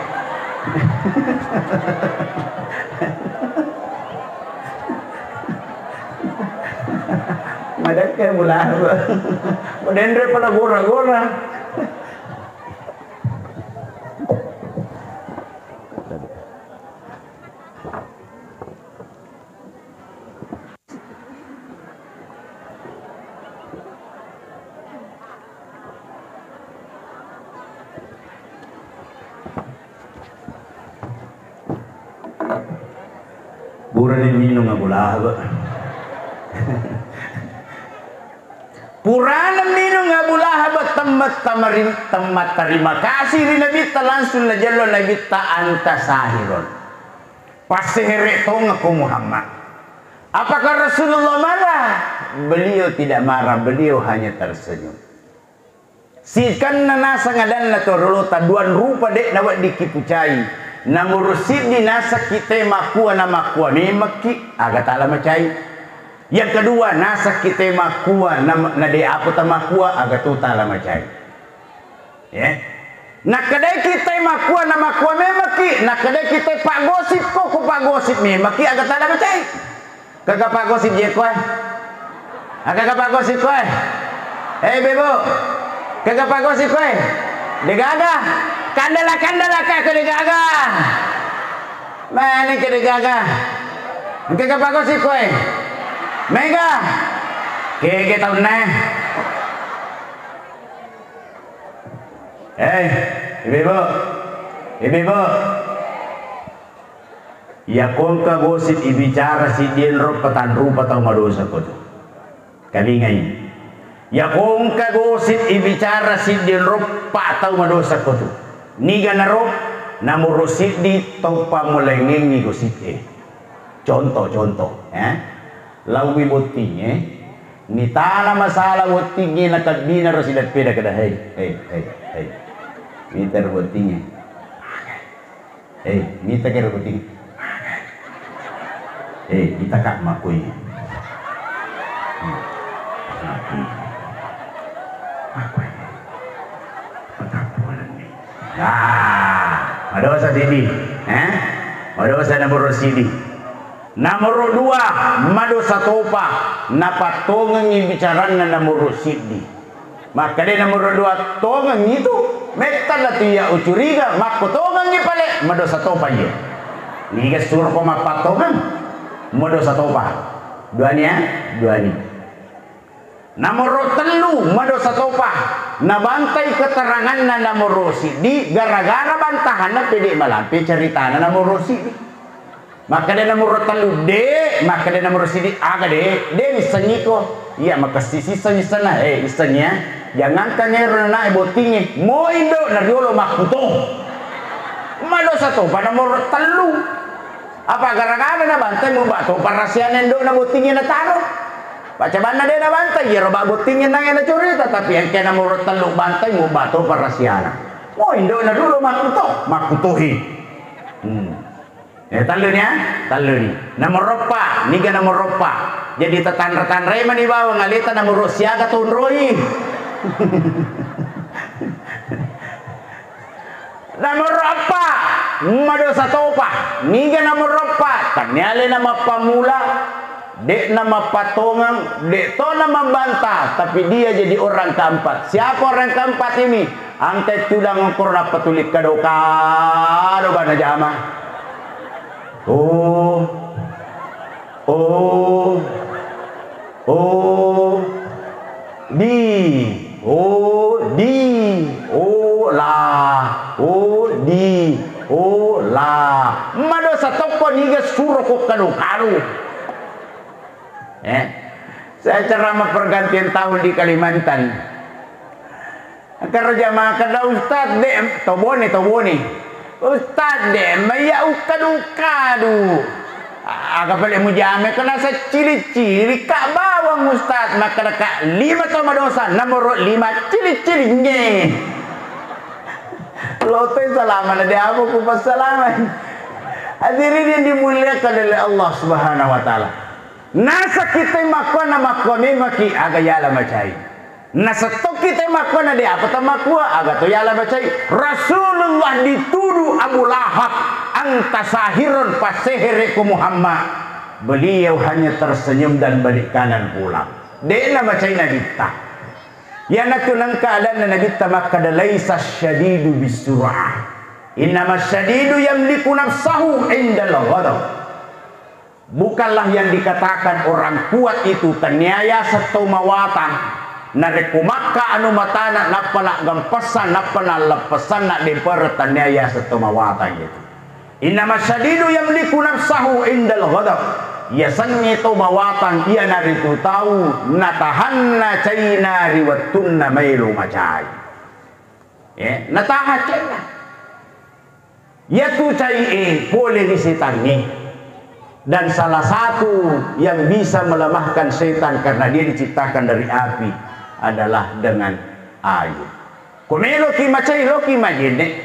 Madekkai Abu Lahab. Menenre pala gora-gora. Purani minung Abu Lahab. Purana minung Abu Lahab, temmat tamarin-, temmat terima kasih ri Nabitta, langsung najello Nabitta, anta sahirun. Passehere' tongekko Muhammad. Apakah Rasulullah marah? Beliau tidak marah, beliau hanya tersenyum. Sikenna naseng adanna to riolota, duang rupa de' naweddikki pucai. Namuru siddi nasakki te makua na makua memekki, aga tala macai. Yang kedua, nasakki te makua na, na de' apa ta makua, aga to tala macai. Eh? Nakkedai kita makua na makua memekki, nakkedai kita paggosip ko, ko paggosip memekki, aga tala macai. Kega paggosip je koe? Aga kega paggosip koe? Eh, Bebo, kega paggosip koe? Degaga? Kandala, kandala ka ko degaga. Mane ke degaga? Kega paggosip koe? Mega? Kege taunna. Eh, ibu-ibu. Ibu-ibu. Iyako engka gosip ibicara siddi enro, patang rupa tau madosa kotu. Kalingai. Iyako engka gosip ibicara siddi enro, pa tau madosa kotu. Niga naro? Namuru siddi toppa mulengengi gosip e. Contoh, contoh, eh. Laui bottingnge, mitana masalah bottingnge, nakebbinaro sideppeda keda, "Hei, hei, hei, hei. Mitaro bottingnge. Hei, mita kero bottingnge. Hei, mita ka makui. Makui. Makui. Patappulenni." Nah, madosa siddi, eh? Madosa nomoro siddi. Nomoro dua, madosa topa, napattongengi bicaranna nomoro siddi. Makkeda nomoro dua, tongengi tu, mettana tu iya ucuriga, makko tongengi pale, madosa topa iya. Niga suroko mappattongeng, madosa topa. Duani ya, duani. Nomoro tellu, madosa topa. Nabantai keteranganna nomoro siddi, gara-gara bantahanna pede malampe ceritana nomoro siddi. Makkeda nomoro tellu, de', makkeda nomoro siddi, aga de', de' nissengi ko. Iya, makessisisseng issenna, eh, issengi ya. Jangankan ero nanae bottingnge, mo indo na riolo makkuto. Madosa topa nomoro tellu. Apa gara-gara nabantai muba to parasian endokna bottingnge nataro. Pacabanna de' nabantai, iyaro ba bottingnge nange nacurita, tapi engka nomoro tellu bantai muba to parasiana. Mo indokna dulu makkuto, makkutohi. Hmm. Eh, telluni ya, telluni. Nomoro eppa, niga nomoro eppa. Jadi tatanra-tanrai mani bawang aleta namoro siaga tonroi. Namoro eppa, madosa topa. Niga namoro eppa? Tannia alena mappammula, de'na mappatongeng, de' tona mambanta, tapi dia jadi orang keempat. Siapa orang keempat ini? Angkai tudang okoro nappa tuli kado-kado bana jama. Oh. Oh. Oh. Di. Oh, di. Oh, la. Oh, di. Oh, la. Madosa tokko niga suro ko kado-kado. Eh. Saya ceramah pergantian tahun di Kalimantan. Karaja makkeda, "Ustaz, de', tobone, tobone. Ustaz, de' maiya ukkadu-kadu. Aga pale mujame ko nasa cili-cili ka bawang, Ustaz." Makkeda ka, "Lima to madosa, nomor lima cili-cili nye." Lotoi salama na de' apa ku passalamai. Hadirin yang dimuliakan oleh Allah Subhanahu wa Ta'ala. Nasa kita makkua na makkua memaki aga yala macai. Nasettokki te makkua na de' apa tamakkua, aga to yala macai. Rasulullah dituduh Abu Lahab, "Anta sahirun, passehere ko Muhammad." Beliau hanya tersenyum dan balik kanan pulang. De' na macai Nabitta. Iyanatu nengka adanna Nabitta makkeda, "Laisa syadidu bisur'ah. Innama syadidu yamliku nafsahu indal ghadab." Bukanlah yang dikatakan orang kuat itu, tennia yaseng tau mawatang. Narekko makka anu matana, nappa naggampessang, nappa nalleppessang, naddempereng, tennia yaseng tau mawatang itu. Innama syadidu yamliku nafsahu indal ghadab. Yasengnge tau mawatang iyanaritu tau natahanna caina ri wettunna maelo macai. Eh, natahan caina. Yatu cai'e pole ri setangnge. Dan salah satu yang bisa melemahkan setan karena dia diciptakan dari api adalah dengan air. Ko meloki macai, loki majenne.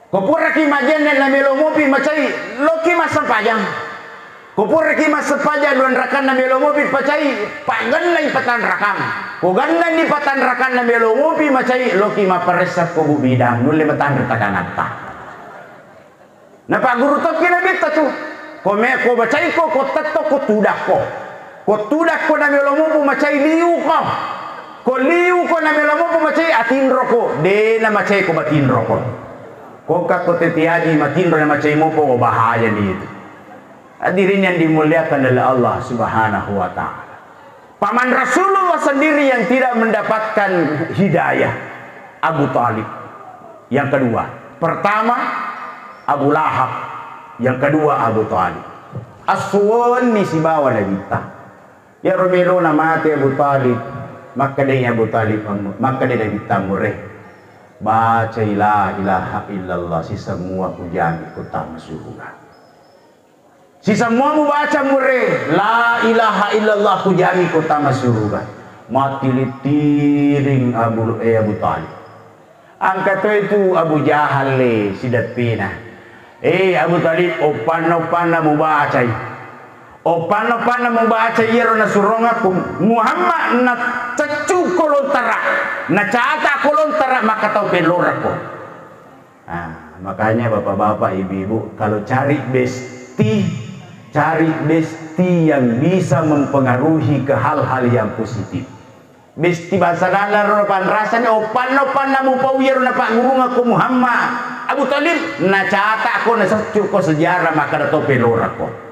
Ko puraki majenne na melo mopi macai, loki massempajang. Ko puraki massempajang duanrakanna melo mopi pacai, paggennai patanrakang. Ko gennanni patanrakanna melo mopi macai, loki mapparessa ko Bu Bidang, nulle matanre takanatta. Napagguru tokki Nabitta tu. Ko me-, ko macai ko, ko tetto, ko tudakko. Ko tudakko na melo mopi macai liuko. Ko liuko na melo mopi macai atinroko. De na macai ko matinroko. Ko kakko tetiaji matinro na macai mopo, bahaya ni itu. Hadirin yang dimuliakan oleh Allah Subhanahu wa Ta'ala. Paman Rasulullah sendiri yang tidak mendapatkan hidayah, Abu Talib. Yang kedua, pertama Abu Lahab, yang kedua Abu Talib. Assuwonni sibawa Nabitta. Iyaro melona mate Abu Talib, makkedai Abu Talib, makkedai Nabitta, "Mure, bacai la ilaha illallah, sisemua kujami kutama suruga." Sisemua mubaca mure, "La ilaha illallah, kujami kutama suruga." Mati littiring Abu, eh, Abu Talib. Angka toi tu Abu Jahal le sideppena. Eh, Abu Talib, oppanna-oppanna mubacai. Oppanna-oppanna mubacai iyaro nasurongakku Muhammad, naceccu ko lontara, nacata ko lontara, maka tau pellorakko. Ah, makanya bapak-bapak, ibu-ibu, kalau cari besti, cari besti yang bisa mempengaruhi ke hal-hal yang positif. Besti bangsa dalam ro panrasani, oppanna-oppanna mupau iyaro napaggurungakko Muhammad, Abu Talib, nacata ko, naseccu ko sejarah, makkeda to pellorakko.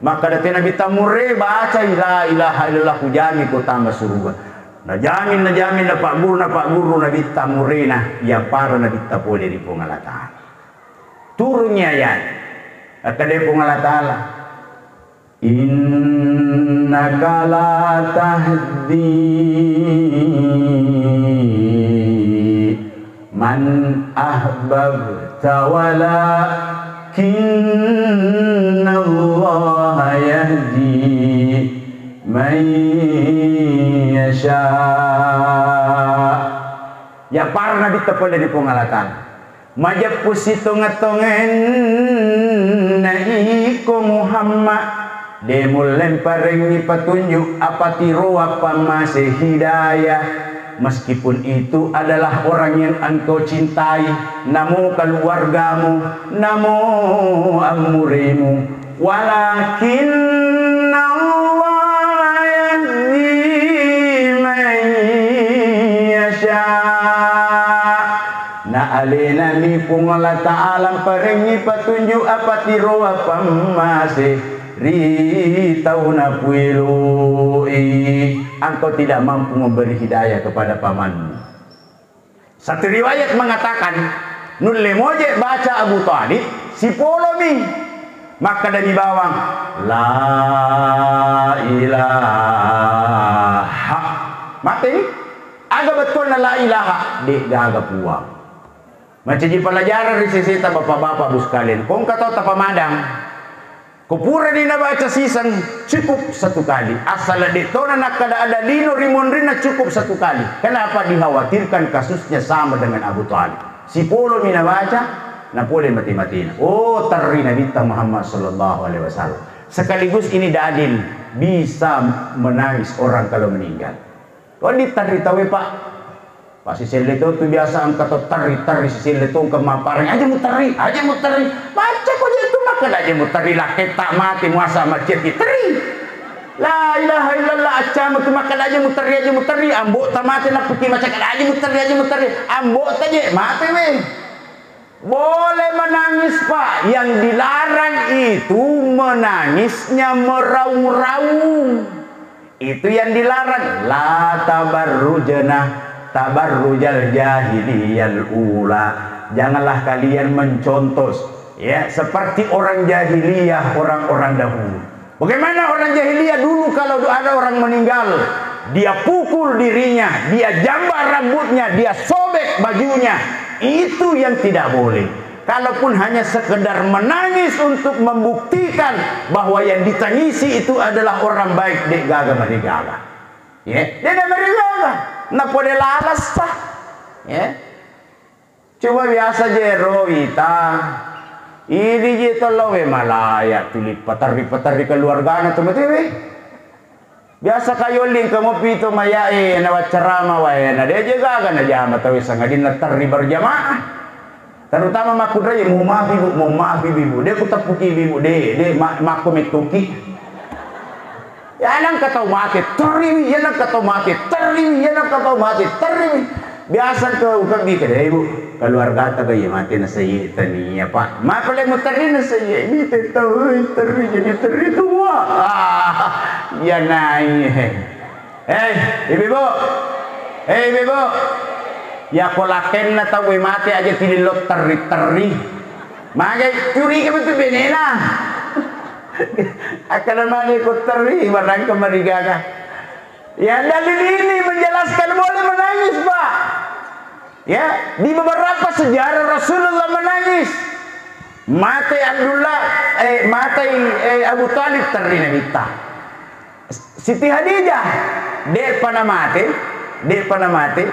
Makkeda te Nabitta, "Mure, bacai la ilaha illallah, kujami ko tama suruga." Najamin, najamin, napagguru, napagguru Nabitta murena, iyapara Nabitta pole ri Puang Allah Ta'ala. Turunni ayat. Akkeda Puang Allah Ta'ala, "Innaka la tahdi man ahbabta walakinnallaha yahdi man yasha." Iyapara Nabitta pole ri Puang Allah Ta'ala. Majeppu sitongeng-tongenna iko Muhammad. De mulle parengngi petunjuk, apa tiroa pammase hidayah, meskipun itu adalah orang yang engkau cintai, namo keluargamu, namo ammuremu. Walakinnallaha yahdi man yasha. Na alenami Puang Allah Ta'ala parengngi petunjuk, apa tiroa pammase ri tau napueloi. Engkau tidak mampu memberi hidayah kepada pamanmu. Satu riwayat mengatakan, nulle moje baca Abu Thalib, sipolomi. Makkadami bawang, "La ilaha." Mateni? Aga bettuanna la ilaha? De'gaga puang. Mancaji pelajaran ri seseta, bapak-bapak, bu sekalian. Ko engka tau tapamadang, ko purani nabaca siseng, cukup satu kali. Asal de tona nakkada ada lino ri monrinna, cukup satu kali. Kenapa? Dikhawatirkan kasusnya sama dengan Abu Thalib. Sipolomi nabaca, napole mate-matena. Oh, terri Nabitta Muhammad sallallahu alaihi wasallam. Sekaligus ini dalil bisa menangis orang kalau meninggal. Wedding terri tauwe, Pak. Pak, siselle to tu biasa engka to terri, terri siselle to engka mappareng, "Aja muterri, aja muterri." Macca ko je tu makkeda aja muterri, lakketta mate muasa macca ki terri. La ilaha illallah, accamu tu makkeda aja muterri, aja muterri, ambo ta mate nappuki macca kada aja muterri, aja muterri, ambo ta je mate we. Boleh menangis, Pak. Yang dilarang itu menangisnya meraung-raung. Itu yang dilarang. La tabarrujna tabarrujal jahiliyal ula. Janganlah kalian mencontoh, ya, seperti orang jahiliyah, orang-orang dahulu. Bagaimana orang jahiliyah dulu, kalau ada orang meninggal, dia pukul dirinya, dia jambak rambutnya, dia sobek bajunya. Itu yang tidak boleh. Kalaupun hanya sekedar menangis untuk membuktikan bahwa yang ditangisi itu adalah orang baik, de'gaga marigaga. Ya, de'gaga marigaga. Napole lalessa. Ya. Coba biasa je ro wita, idi je tollo we malaya tuli paterri-paterri keluargana tu mate we. Biasa kayolling kamu pito mayae na waccarama wae na de je gaga na jama tawe sangadinna terri berjamaah. Terutama makkunrai, mohon maaf ibu, mohon maaf ibu, de ku teppuki ibu, de, de ma-, makko mettuki. Iya nengka tau mate, terriwi, iya nengka tau mate, terriwi, iya nengka tau mate, terriwi. Biasa ke ukabbi ke, "Eh, Bu, keluargata ga iya mate na saye tania, Pak." Mapale muterri na saye, ini te tau, eh, terri jadi terri tua. Ah, iya nai. Eh, ibu-ibu. Eh, ibu-ibu. Ya ko lakenna tau mate aja tilillo terri-terri. Magai curiga betul benena. Akkeda mani ko terri, barangka marigaga. Ya, dalil ini menjelaskan boleh menangis, Pak. Ya, di beberapa sejarah Rasulullah menangis. Mate Abdullah, eh, mate, eh, Abu Thalib, terri Nabitta. Siti Khadijah, de'pa namate, de'pa namate,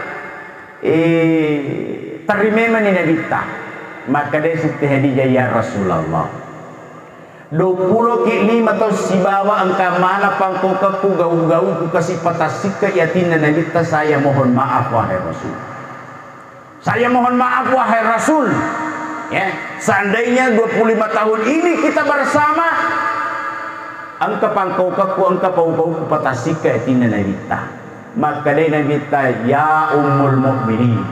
eh, terri memang ni Nabitta. Makkeda Siti Khadijah, "Ya Rasulullah, duappulo ki lima taung sibawa engka mana pangkaukakku, gau-gauku, kasi patassikka i atinna Nabitta, saya mohon maaf, wahai Rasul." Saya mohon maaf, wahai Rasul. Ya, seandainya dua puluh lima tahun ini kita bersama, engka pangkaukakku, engka pau-pauku patassikka i atinna Nabitta. Makkedai Nabitta, "Ya Ummul Mukminin,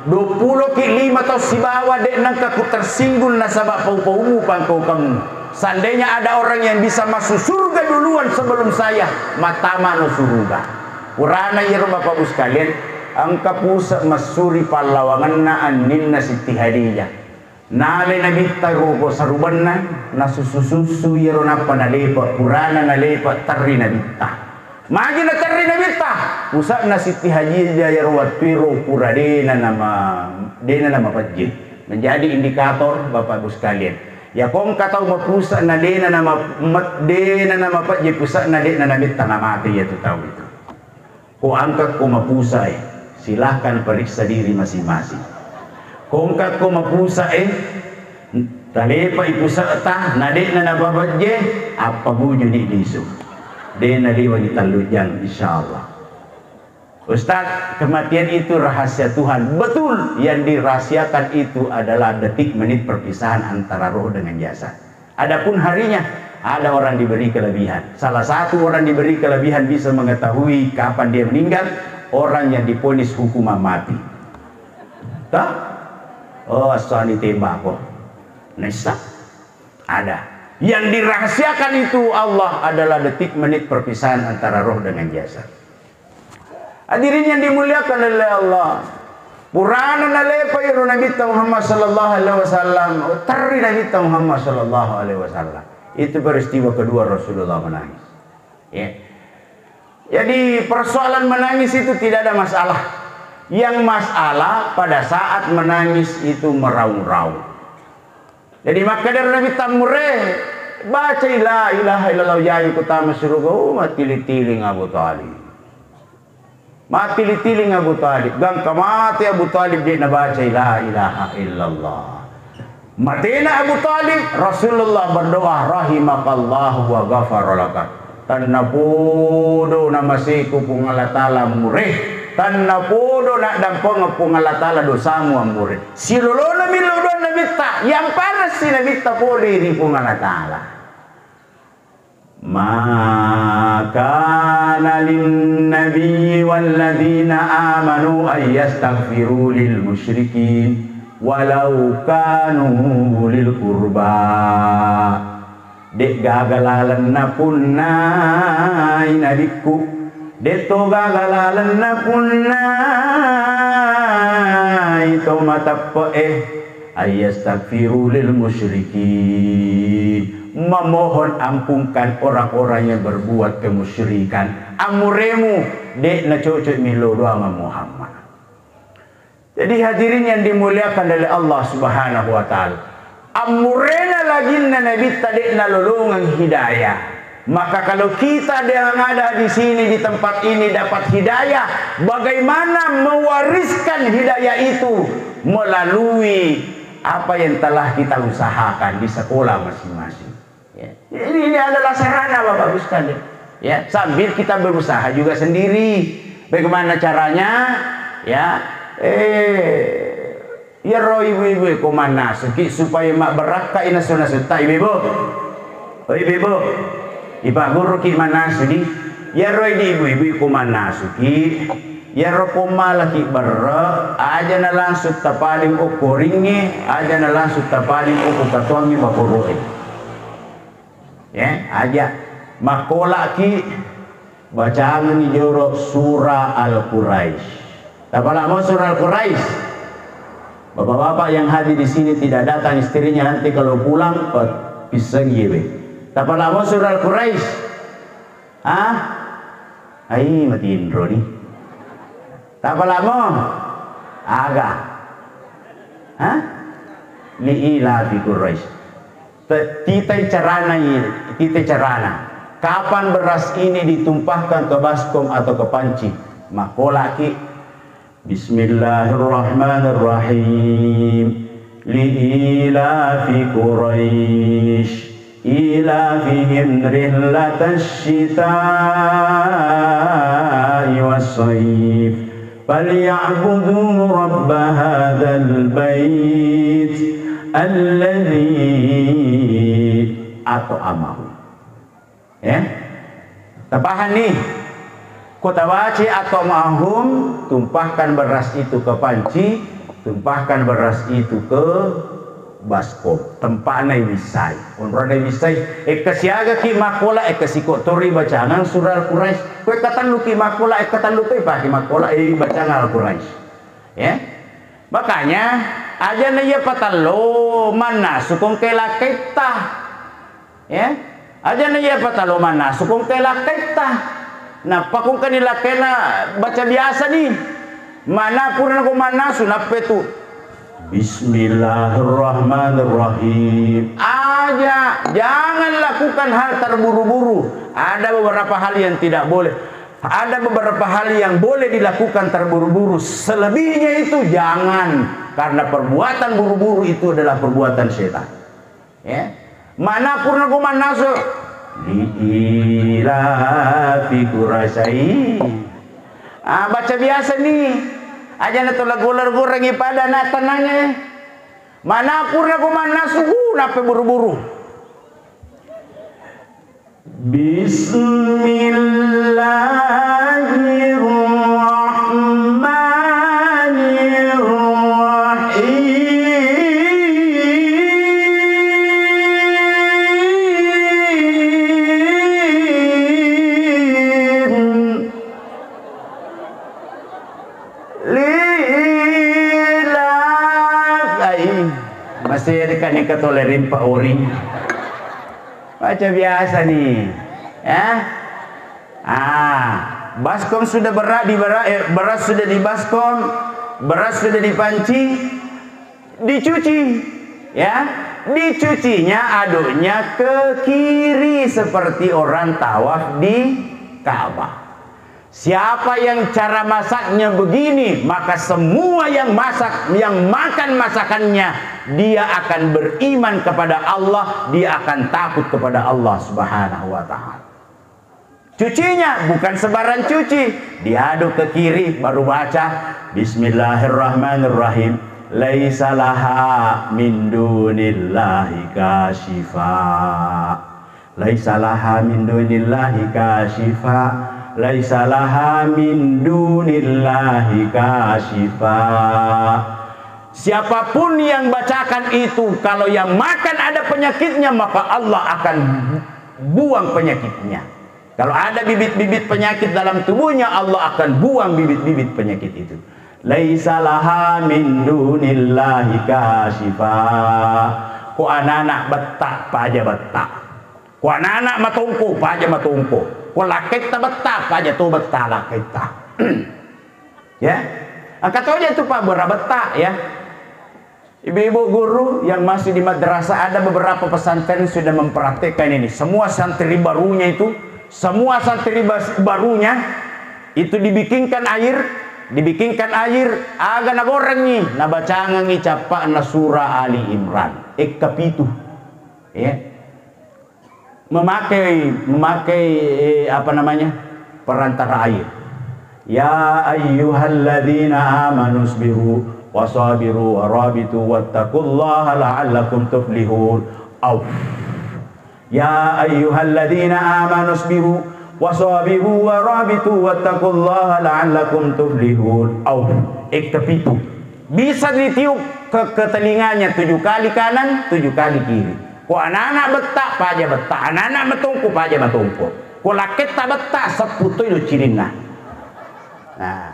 duappulo ki lima taung sibawa de' nengka ku tersinggung nasaba pau-paumu, pangkaukammu. Seandainya ada orang yang bisa masuk surga duluan sebelum saya, matamano suruga." Purana iyaro Bapak Ibu sekalian, engka puse' massuri pallawangenna anninna Siti Khadijah. Nale Nabitta ruko sarubanna, nasussu-sussu iyaro nappa nalepe', purana nalepe' terri Nabitta. Magi naterri Nabitta? Puse'na Siti Khadijah iyaro wettuero pura de'na nama-, de'na namapejje. Menjadi indikator, Bapak Ibu sekalian. Ya, ko engka tau mapuse' na de'na nama-, met-, de'na namapejje puse'na, de'na Nabitta, namate iyatu tau itu. Ko engka ko mapusae, silahkan periksa diri masing-masing. Ko engka ko mapusae, Talepa ipuse'ta, na de'na napabejje, appabujuni lisu. De' naliwani tallu jang, insyaallah. Ustaz, kematian itu rahasia Tuhan. Betul, yang dirahasiakan itu adalah detik menit perpisahan antara roh dengan jasad. Adapun harinya, ada orang diberi kelebihan. Salah satu orang diberi kelebihan bisa mengetahui kapan dia meninggal, orang yang diponis hukuman mati. Toh? Oh, asani tembako. Nessa. Ada. Yang dirahasiakan itu Allah adalah detik menit perpisahan antara roh dengan jasad. Hadirin yang dimuliakan oleh Allah, purana nalepa iro Nabitta Muhammad sallallahu alaihi wasallam, terri Nabitta Muhammad sallallahu alaihi wasallam. Itu peristiwa kedua Rasulullah menangis. Ya. Jadi persoalan menangis itu tidak ada masalah. Yang masalah pada saat menangis itu meraung-raung. Jadi makkeda Nabitta, "Mure, bacai la ilaha illallah, jaji kutama suruga." Oh, mattili-tiling Abu Thalib. Mattili-tiling Abu Thalib. Gangka mate Abu Thalib de' nabacai la ilaha illallah. Matena Abu Thalib, Rasulullah berdoa, "Rahimakallahu wa ghafara laka." Tennapodo namaseko Puang Allah Taala, mure. Tennapodo naddampengeng Puang Allah Taala dosamu, ammure. Silolona millau doanna Nabitta, yang parassi Nabitta pole ri Puang Allah Taala. Ma kana lin nabiyyi walladzina amanu an yastaghfiru lil musyrikin walau kanu ulil qurba. De'gaga lalenna punnai nabikku, de'to gaga lalenna punnai to mateppe'e, ayyastaghfiru lil musyrikin, memohon ampunkan orang-orang yang berbuat kemusyrikan. Amuremu, de' nacocok millau doa ma Muhammad. Jadi hadirin yang dimuliakan oleh Allah Subhanahu wa Ta'ala, ammurena laginna Nabitta de' nalolongeng hidayah. Maka kalau kita yang ada di sini, di tempat ini, dapat hidayah, bagaimana mewariskan hidayah itu? Melalui apa yang telah kita usahakan di sekolah masing-masing. Ya. Ini, ini adalah sarana, Bapak Ibu sekalian. Ya, sambil kita berusaha juga sendiri. Bagaimana caranya? Ya, eh, iyaro ibu-ibu ko mannasuki supaya mabbarakkai nasu-nasutta, ibu-ibu. Oh, ibu-ibu. Ipagguruki mannasu di. Iyaro di ibu-ibu ko mannasuki. Iyaro ko malaki berre, aja na langsung tapaling okko ringnge, aja na langsung tapaling okko katuangnge maporoe. Ya, aja. Makkolaki, bacangenni joro surah Al-Quraisy. Tapalamo surah Al-Quraisy. Bapak-bapak yang hadir di sini tidak datang istrinya, nanti kalau pulang, pe-, pissengi we. Tapalamo surah Al-Quraisy. Ah? Ai, matinro ni. Tapalamo? Aga? Hah? Li ilafi Quraisy. Te-, titai carana i-, titai carana. Kapan beras ini ditumpahkan ke baskom atau ke panci? Makolaki. Bismillahirrahmanirrahim. Li ilafi Quraisy. إيلافهم رحلة الشتاء والصيف فليعبدوا رب هذا البيت الذي أطعمهم. Ya? Tapahang ni? Ko tabaca atau ma'hum, tumpahkan beras itu ke panci, tumpahkan beras itu ke baskom. Tempa'na iwissai. Onronna iwissai. Ekka siaga ki makkola, ekka siko tori bacangan surah Al-Quraisy. Ko ekka tellu ki makkola, ekka tellu to ipake makkola, eh, bacangan Al-Quraisy. Ya? Makanya, aja na iya patallo mannasu ko engka lakkaitta. Ya? Aja na iya patalo mannasu ko engka lakkaitta. Nappa ko engka ni lakkaina baca biasa ni. Mana pura ko mannasu nappa tu. Bismillahirrahmanirrahim. Aja, jangan lakukan hal terburu-buru. Ada beberapa hal yang tidak boleh. Ada beberapa hal yang boleh dilakukan terburu-buru. Selebihnya itu jangan. Karena perbuatan buru-buru itu adalah perbuatan setan. Ya. Mana purna ko mannasu? Li ilafi Quraisy. Ah, baca biasa ni. Aja na to lagu-lagu rangi pada na tenang, eh. Mana purna ko mannasu, uh, nape buru-buru. Bismillahirrahmanirrahim. Lilaf. Ai, masih ada kan yang ketolak rimpa ori. Baca biasa nih, ya. Ah, baskom sudah berat di berat, eh, beras sudah di baskom, beras sudah dipanci, dicuci, ya. Dicucinya aduknya ke kiri seperti orang tawaf di Ka'bah. Siapa yang cara masaknya begini, maka semua yang masak, yang makan masakannya, dia akan beriman kepada Allah, dia akan takut kepada Allah Subhanahu wa Ta'ala. Cucinya bukan sembarang cuci, diaduk ke kiri, baru baca, "Bismillahirrahmanirrahim. Laisa laha min dunillahi kasyifa." Laisa laha min dunillahi kasyifa. Laisa laha min dunillahi kasyifa. Siapapun yang bacakan itu, kalau yang makan ada penyakitnya, maka Allah akan buang penyakitnya. Kalau ada bibit-bibit penyakit dalam tubuhnya, Allah akan buang bibit-bibit penyakit itu. Laisa laha min dunillahi kasyifa. Ko anana betta, paja betta. Ko anana matongko, paja matongko. Ko lakketta betta, paja to betta lakketta. Ya. Engka toja itu, Pak, bera betta, ya. Ibu-ibu guru yang masih di madrasah, ada beberapa pesantren sudah mempraktekkan ini. Semua santri barunya itu, semua santri bas-, barunya itu dibikinkan air, dibikinkan air, aga nagorengngi, nabacangengngi cappa'na surah Ali Imran. Ekka pitu. Ya. Memakai, memakai, eh, apa namanya, perantara air. Ya ayyuhalladzina amanu isbiru wasabiru warabitu wattaqullaha la'allakum tuflihun. Auf. Ya ayyuhalladzina amanu isbiru wasabiru warabitu wattaqullaha la'allakum tuflihun. Auf. Ekka pitu. Bisa ditiup ke, ke telinganya tujuh kali kanan, tujuh kali kiri. Ko anana betta, paja betta. Anana matongko, paja matongko. Ko lakketta betta, seppu toi do cirinna. Nah.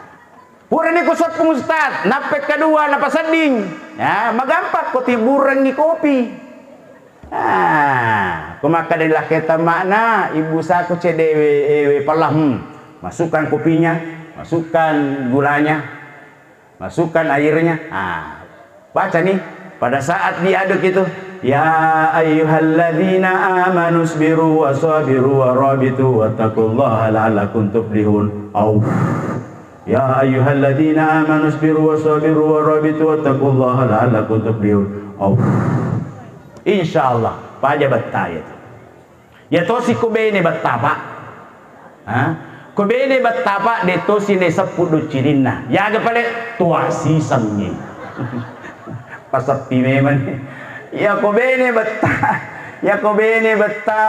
Purani ko seppung ustaz, nappe kedua napasedding. Ya, magampang ko tibburengngi kopi. Ah, ko makkeda lakketta makna, ibu sako cedde we, eh, we pella, hmm. Masukkan kopinya, masukkan gulanya. Masukkan airnya. Ah, baca nih. Pada saat diaduk itu, "Ya ayyuhalladzina amanu isbiru wasabiru warabitu wattaqullaha la'allakum tuflihun." Auf. "Ya ayyuhalladzina amanu isbiru wasabiru warabitu wattaqullaha la'allakum tuflihun." Auf. Insyaallah, paja betta itu. Iya tosi ko bene betta, Pak. Ha? Ko bene betta, Pak, de tosi le seppu do cirinna. Yaga pale tua sisengngi. Paseppi memang. Iya ko bene betta. Iya ko bene betta.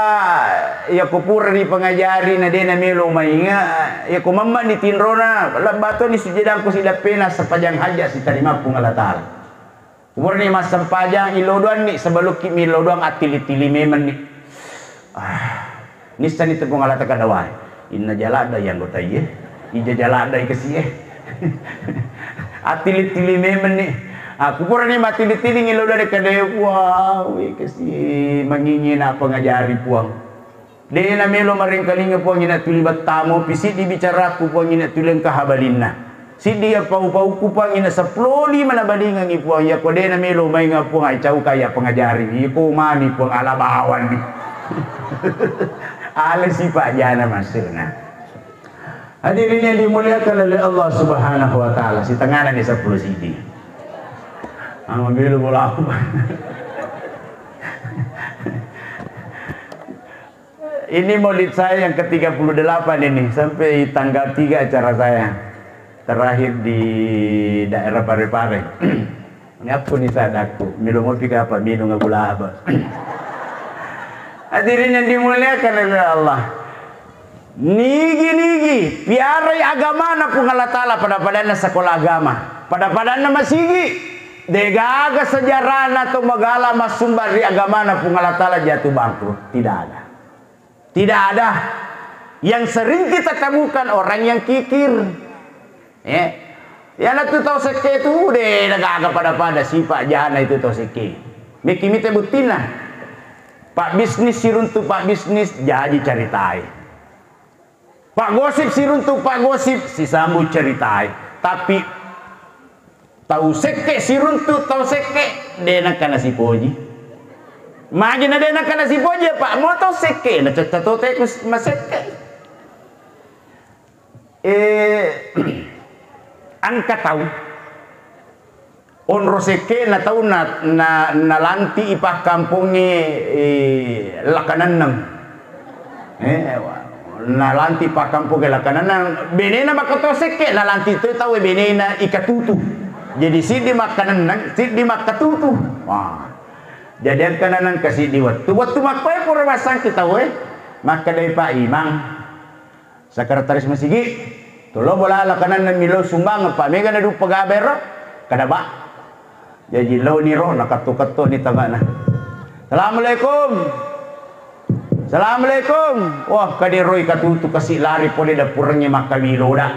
Iya ko pura ripangajari na de namelo mainga. Iya ko mamma ni tinrona. Lebba to ni sujudangku sidappena sepanjang hajat sitarima Puang Allah Taala. Purani massempajang, illodoanni, sebelumki millodoang, attili-tili memenni. Ah, nissani tu Puang Allah Taala wae. Inna jaladda yang anggota iye, ija jaladda ikesie. Attili-tili memenni. Aku purani mattili-tili ngillodoang kada, wah, we kesie, mangingi na pengajari Puang. De namelo marengkalinga Puang ina tuli bettamu, pi siddi bicaraku Puang ina tuli engka habalinna. Siddi pau-pauku Puang ina seppulo lima nabalingangi Puang, yako de namelo mainga Puang, ai cauka iya pengajari, iko mami Puang ala bawanni. Ala sipa jana maksudna. Hadirin yang dimuliakan oleh Allah Subhanahu wa Ta'ala, sitengana ni seppulo siddi. Ah, mabelo bola aku. Ini maulid saya yang ketiga puluh delapan ini, sampai tanggal tiga acara saya. Terakhir di daerah Parepare. Nyapu ni sadaku, melo mopi kapa minung gula aba. Hadirin yang dimuliakan oleh Allah. Nigi-nigi piarai agamana Puang Allah Ta'ala, pada-padanna sekolah agama, pada-padanna masigi, degaga sejarahna to magala massumbang ri agamana Puang Allah Ta'ala jatuh bangkrut. Tidak ada. Tidak ada. Yang sering kita temukan orang yang kikir. Eh, iyanatu tau sekke tu de nagaga pada-pada sipa jana itu tau sekke. Meki mite buttina. Pak bisnis siruntu pak bisnis jaji caritai. Pak gosip siruntu pak gosip sisambung ceritai. Tapi tau sekke siruntu tau sekke de nangka nasipoji. Magi na de nangka nasipoji, Pak? Mo tau sekke na cetta toteku masekke. Eh, engka tau onro sekke na tau na, na, nalanti i pakkampongnge, eh, Lakanenneng. Eh, wa-, nalanti pakkampongnge Lakanenneng, benena makkato sekke, nalanti toi tau benena Ikatutu. Jadi siddi makkanenneng, siddi makkatutu. Wah. Jadi engka nanang kasiddi wettu, wettu makkoe pura massangki tauwe, makkedai Pak Imang, sekretaris masigi, tolo bola Lakanenneng milo sumbang, Pak, mega na duppa gabe ro, kada ba. Jaji laoni ro, nakatto-katto ni tangana. Assalamualaikum. Assalamualaikum. Wah, kaderoi Ikatutu kasi lari pole dapurengnge makkawiloda.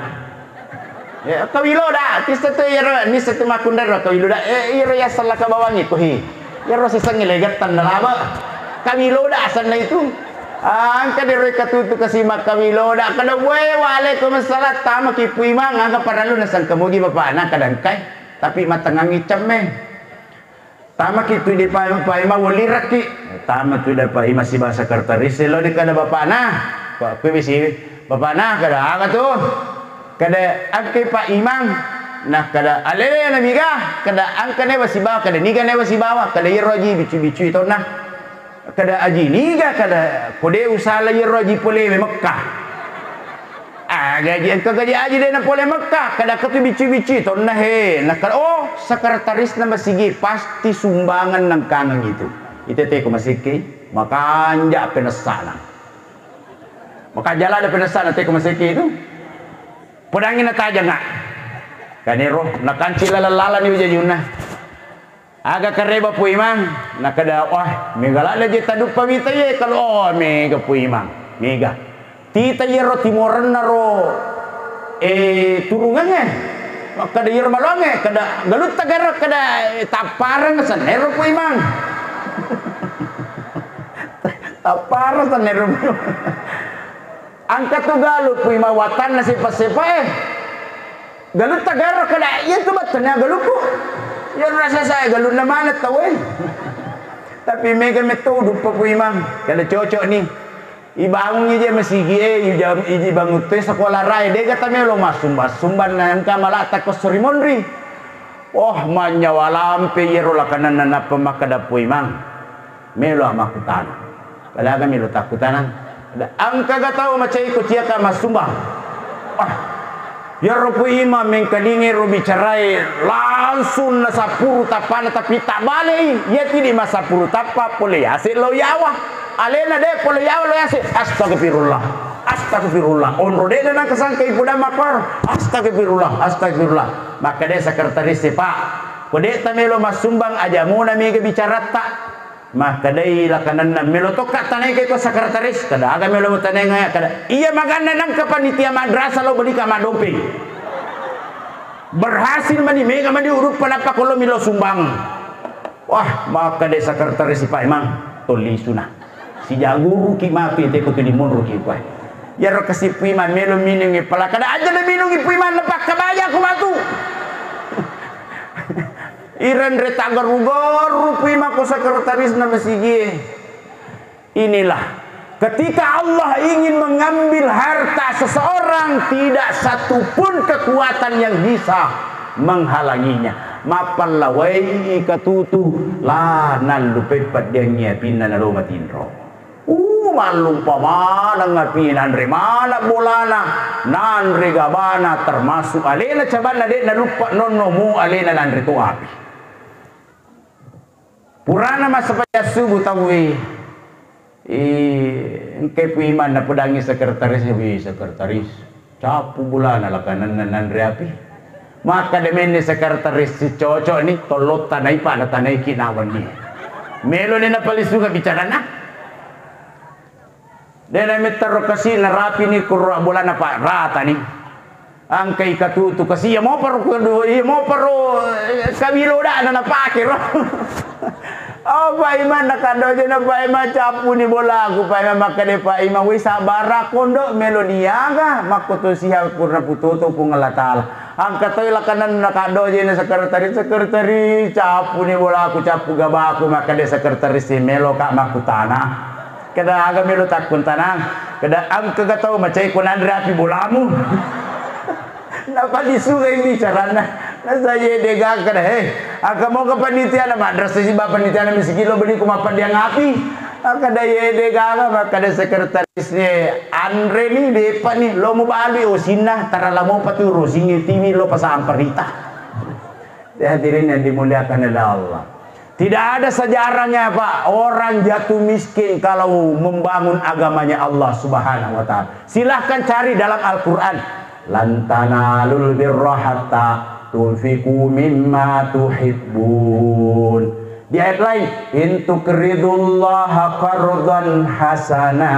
Ya, kawiloda, tissatu iyaro, nissatu makkunrero kawiloda. Eh, iyaro yasallaka bawangnge ko he. Iyaro sisengnge legettang nalaba. Kawiloda asanna itu. Ah, engka dero Ikatutu kasi makkawiloda. Kada, "Woi, waalaikumsalam. Tamaki Pu Imang, aga parellu nasengka mugi bapakna?" Kada engkai. Tapi matengangngi cemme. Tamaki tu di Pa-, Pak Imang, wolirakki. Tama tu di Pak Imang sibawa sekretaris, lo di kada bapakna. Pak, kui bisi, "Bapakna," kada, "Aga tu?" Kada, "Engkai Pak Imang." Nah, kada, "Alena miga?" Kada, "Engka newa sibawa." Kada, "Niga newa sibawa?" Kada, "Iyaro aji bicu-bicui tonna." Kada, "Aji niga?" Kada, "Kode usala iyaro aji polewe Mekka." Aga ji engka gaji aji de na pole Mekka, kada ketu bicu-bicu tonna he. Nakada, oh, sekretarisna masigi pasti sumbangan nangkangang itu. Ite teko masiki, makanja penessana. Makanja lada penessana teko masiki itu. Podangi na tajanga. Kanero, nakanci lalang-lalang ni ujajiunna. Aga kareba Pu Imang? Nakada, "Wah, mega ladde je taduppa mita ye, kalau, oh, mega Pu Imang, mega. Tita yero timorenna ro, eh, turungangnge." Makkada yero maloangnge, kada, "Galutta garo?" Kada, eh, "Tappareng sennero Pu Imang." Tappareng sennero Pu Imang. Engka tu galu Pu Imang watanna sepa-sepa e. Galutta garo? Kada, iya tu battanna galuku. Iya rasa saya galunna maneng tau e. Tapi mega metto duppa Pu Imang. Kada cocok ni. Ibangungi je masigi e, ijam-, ibangun tu sekolah rae, dega tamelo massumbang-sumbang na engka malata ko sori monri. Oh, manyawa lampe iyaro lakananna nappa makkada Pu Imang. Melo makkutana. Padaga melo takkutanang. Ada engkaga tau macai ko ciaka massumbang. Ah, iyaro Pu Imang mengkalinge ro bicarae langsung nasappuru tappana tapi tabbalei. Iya tidi masappuru tappa pole yase lo yawa. Alena de pole yawa lo yase. Astagfirullah. Astagfirullah. Onro de na kasangka ipuda makkaro. Astagfirullah. Astagfirullah. Makkada sekretaris e, "Pak, ko de tamelo massumbang aja muna mega bicaratta." Makkedai lakananna, "Melo tokka tanaike ko sekretaris?" Kada, "Aga melo tanainga?" Kada, "Iya maganna nengka panitia madrasah lo belika maddompeng. Berhasil mani, mega mani uruppa nappa ko lo milo sumbang." Wah, makkeda sekretaris si Pak Imang, "Tollisuna. Sijaguruki matu teko tu dimonroki kua." Iyaro kasi Pu Imang melo minungi pala kada aja le minungi Pu Imang napakkabaja ko matu. Irenre taggaru-garu Pu Imang ko sekretarisna masigie. Inilah, ketika Allah ingin mengambil harta seseorang, tidak satu pun kekuatan yang bisa menghalanginya. Mappallawai Ikatutu, la nallupai peddiangngi apinna nalo matinro. Uh, mallumpa maneng api, nanre maneng bolana, nanre gabana, termasuk alena cabanna de' naluppa nonno mu alena nanre to api. Purana massapajang subuh tauwe, eh, engkai pu imang napedangi sekretaris, "Wih, sekretaris, cappu bolana lakananna nanre api." Makkeda menni sekretaris, "Cocok ni, tollotta naipa natanaiki nawenni." Melo ni napalisungeng bicarana. De' na mettaro kasi narapi ni kuro bolana pa rata ni. Angkai katutu kasi, iya moparo kudu, iya moparo, eh, kawilo dana napake ro. Oh, Pak Imam, nakaddo je na Pak Imam, cappu ni bolaku, Pak Imam, makkeda Pak Imam, "Wih, sabara kondo, melo niaga, makkoto siha purna putoto Puang Allah Taala." Angka toi lakananna, nakaddo je na sekretaris, "Sekretaris, cappu ni bolaku, cappu gabaku," makkeda sekretaris, "Melo ka makkutana." Keda aga melo takkuntanang? Keda engkaga tau macai ko nanre api bolamu? Napalisungai bicaranna. Nasaje dega keda, "He, engka moga panitiana madrasah siba panitiana misikilo beli ko mappandiang api?" Akkeda ye dega aga, makkeda sekretarisnya, "Anre ni, depa ni, lo mubalui osinna, tarala mopa tu rosingi tiwi lo pasamparita." Ya, hadirin yang dimuliakan oleh Allah. Tidak ada sejarahnya, Pak, orang jatuh miskin kalau membangun agamanya Allah Subhanahu wa Ta'ala. Silahkan cari dalam Al-Quran. "Lan tanalul birra hatta tunfiqu mimma tuhibbun." Di ayat lain, "In tuqridullaha qardan hasana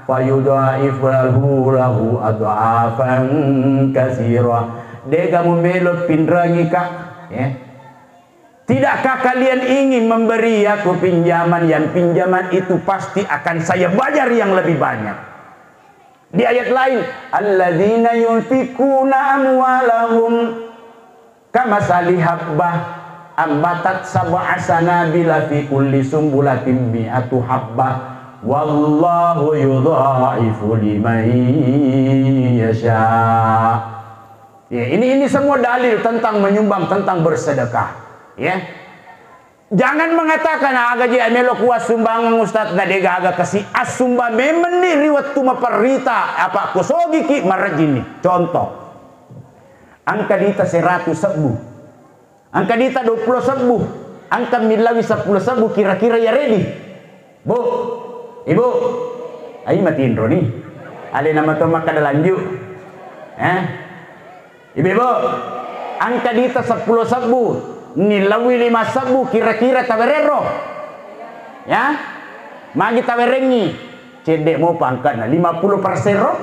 fayudha'ifahu lahu adhafan katsira." Dega mumelo pinrangi ka, ya. Tidakkah kalian ingin memberi aku pinjaman yang pinjaman itu pasti akan saya bayar yang lebih banyak? Di ayat lain, "Alladzina yunfikuna amwalahum kamasali habbah ambatat sab'a sanabila fi kulli sumbulatin mi'atu habbah wallahu yudha'ifu liman yasha." Ya, ini, ini semua dalil tentang menyumbang, tentang bersedekah. Ya. Jangan mengatakan, "Aga je melo ku assumbangan, Ustaz, na de gaga kasi." Assumbang memang ni ri wettu maperrita, apa kusogiki marajinni. Contoh, engka dita seratu sebbu, engka dita dua puluh sebbu, engka millawi seppulo sebbu, kira-kira ya ready? Bu, Ibu, ai matinro ni. Alena mato makkada lanjut. Eh? Ibu-ibu, engka dita seppulo sebbu, nilawi lima sebbu, kira-kira tawerero? Ya? Magi tawerengi? Cedde mopa angkana, lima puluh persen ro?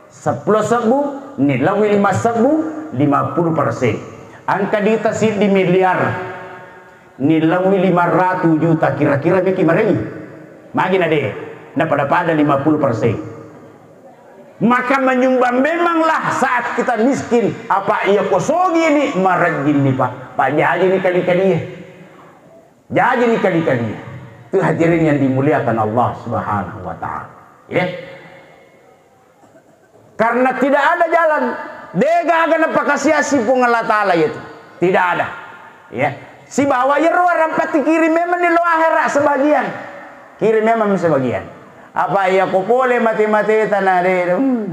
Seppulo sebbu, nilawi lima sebbu, lima puluh persen. Engka dita siddi miliar, nilawi lima ratu juta, kira-kira meki marengi? Magi na de? Na pada-pada lima puluh persen. Maka menyumbang memanglah saat kita miskin, apa iya kosogi ni marajin ni, Pak. Pak, jaji ni kali-kali ya. Jaji ni kali-kali ya. Itu hadirin yang dimuliakan Allah Subhanahu wa Ta'ala. Ya. Karena tidak ada jalan. Dega aga napakasiasi Puang Allah Ta'ala itu. Tidak ada. Ya. Sibawa iyaro warampatti kirim memang ni lo akhirat sebagian. Kirim memang sebagian. Apa iya ko pole mate-mate tanah de. Hmm.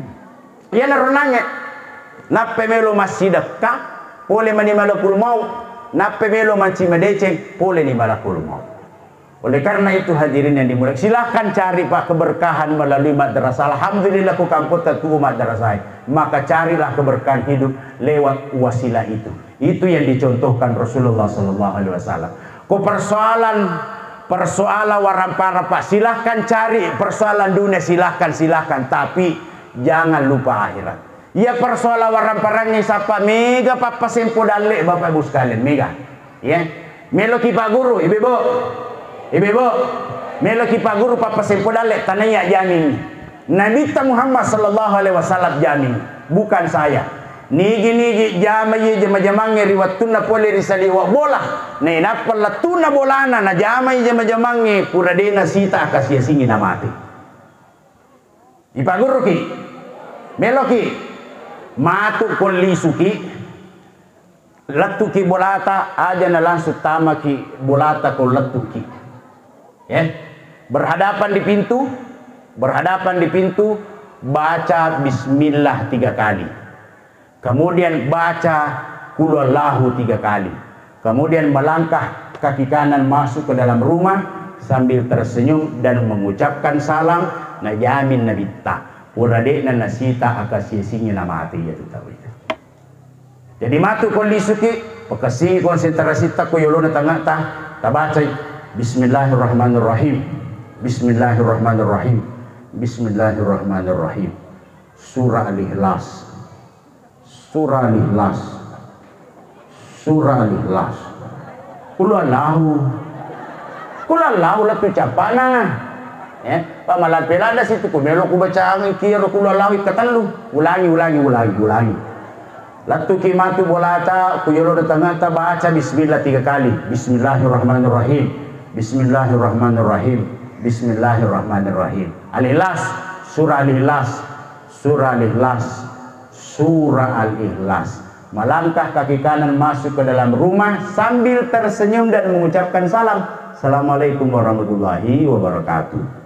Iyanaro nangnge. Nappe melo massidekka, pole mani malakul maut. Nappe melo manci madeceng, pole ni malakul maut. Oleh karena itu, hadirin yang dimuliakan, silahkan cari, Pak, keberkahan melalui madrasah. Alhamdulillah, ku kampung tentu madrasah. Maka carilah keberkahan hidup lewat wasilah itu. Itu yang dicontohkan Rasulullah sallallahu alaihi wasallam. Ko persoalan, persoalan warampara, Pak, silahkan cari persoalan dunia, silahkan, silahkan. Tapi jangan lupa akhirat. Iya persoalan waramparangnge sappa mega pappasempo dalle, Bapak Ibu sekalian, mega. Ya. Meloki Pak Guru, Ibu-ibu. Ibu-ibu. Meloki Pak Guru pappasempo dalle, tanaya jamin. Nabitta Muhammad sallallahu alaihi wasallam jamin, bukan saya. Nigi-nigi jama iye jama-jamangnge ri wettunna pole ri saliwa bola. Nainappa lettu'na bolana najamai jama-jamangnge, pura de nasita akasiasingi namate. Ipagguruki, meloki, matu ko lisuki, lettuki bolata, aja na langsung tamaki bolata ko lettuki. Ya, berhadapan di pintu, Berhadapan di pintu, baca bismillah tiga kali. Kemudian baca Qul Huwallahu tiga kali. Kemudian melangkah kaki kanan masuk ke dalam rumah sambil tersenyum dan mengucapkan salam, najamin Nabitta. Pura de'na nasita akasiasingi namate iya tu tau itu. Jadi matu ko lisuki, pakessingi konsentrasitta ko yolona tangata, tabacai Bismillahirrahmanirrahim. Bismillahirrahmanirrahim. Bismillahirrahmanirrahim. Surah Al-Ikhlas. Surah Al-Ikhlas. Surah Al-Ikhlas. Qul Huwallahu. Qul Huwallahu lettu cappana. Eh, pamalampe ladda situ ku melo ku bacangi kiro Qul Huwallahu ikka tellu. Ulangi, ulangi, ulangi, ulangi. Lettuki matu bolata ku yolona tangata, baca bismillah tiga kali. Bismillahirrahmanirrahim. Bismillahirrahmanirrahim. Bismillahirrahmanirrahim. Al-Ikhlas, surah Al-Ikhlas, surah Al-Ikhlas, surah Al-Ikhlas. Melangkah kaki kanan masuk ke dalam rumah sambil tersenyum dan mengucapkan salam. Assalamualaikum warahmatullahi wabarakatuh.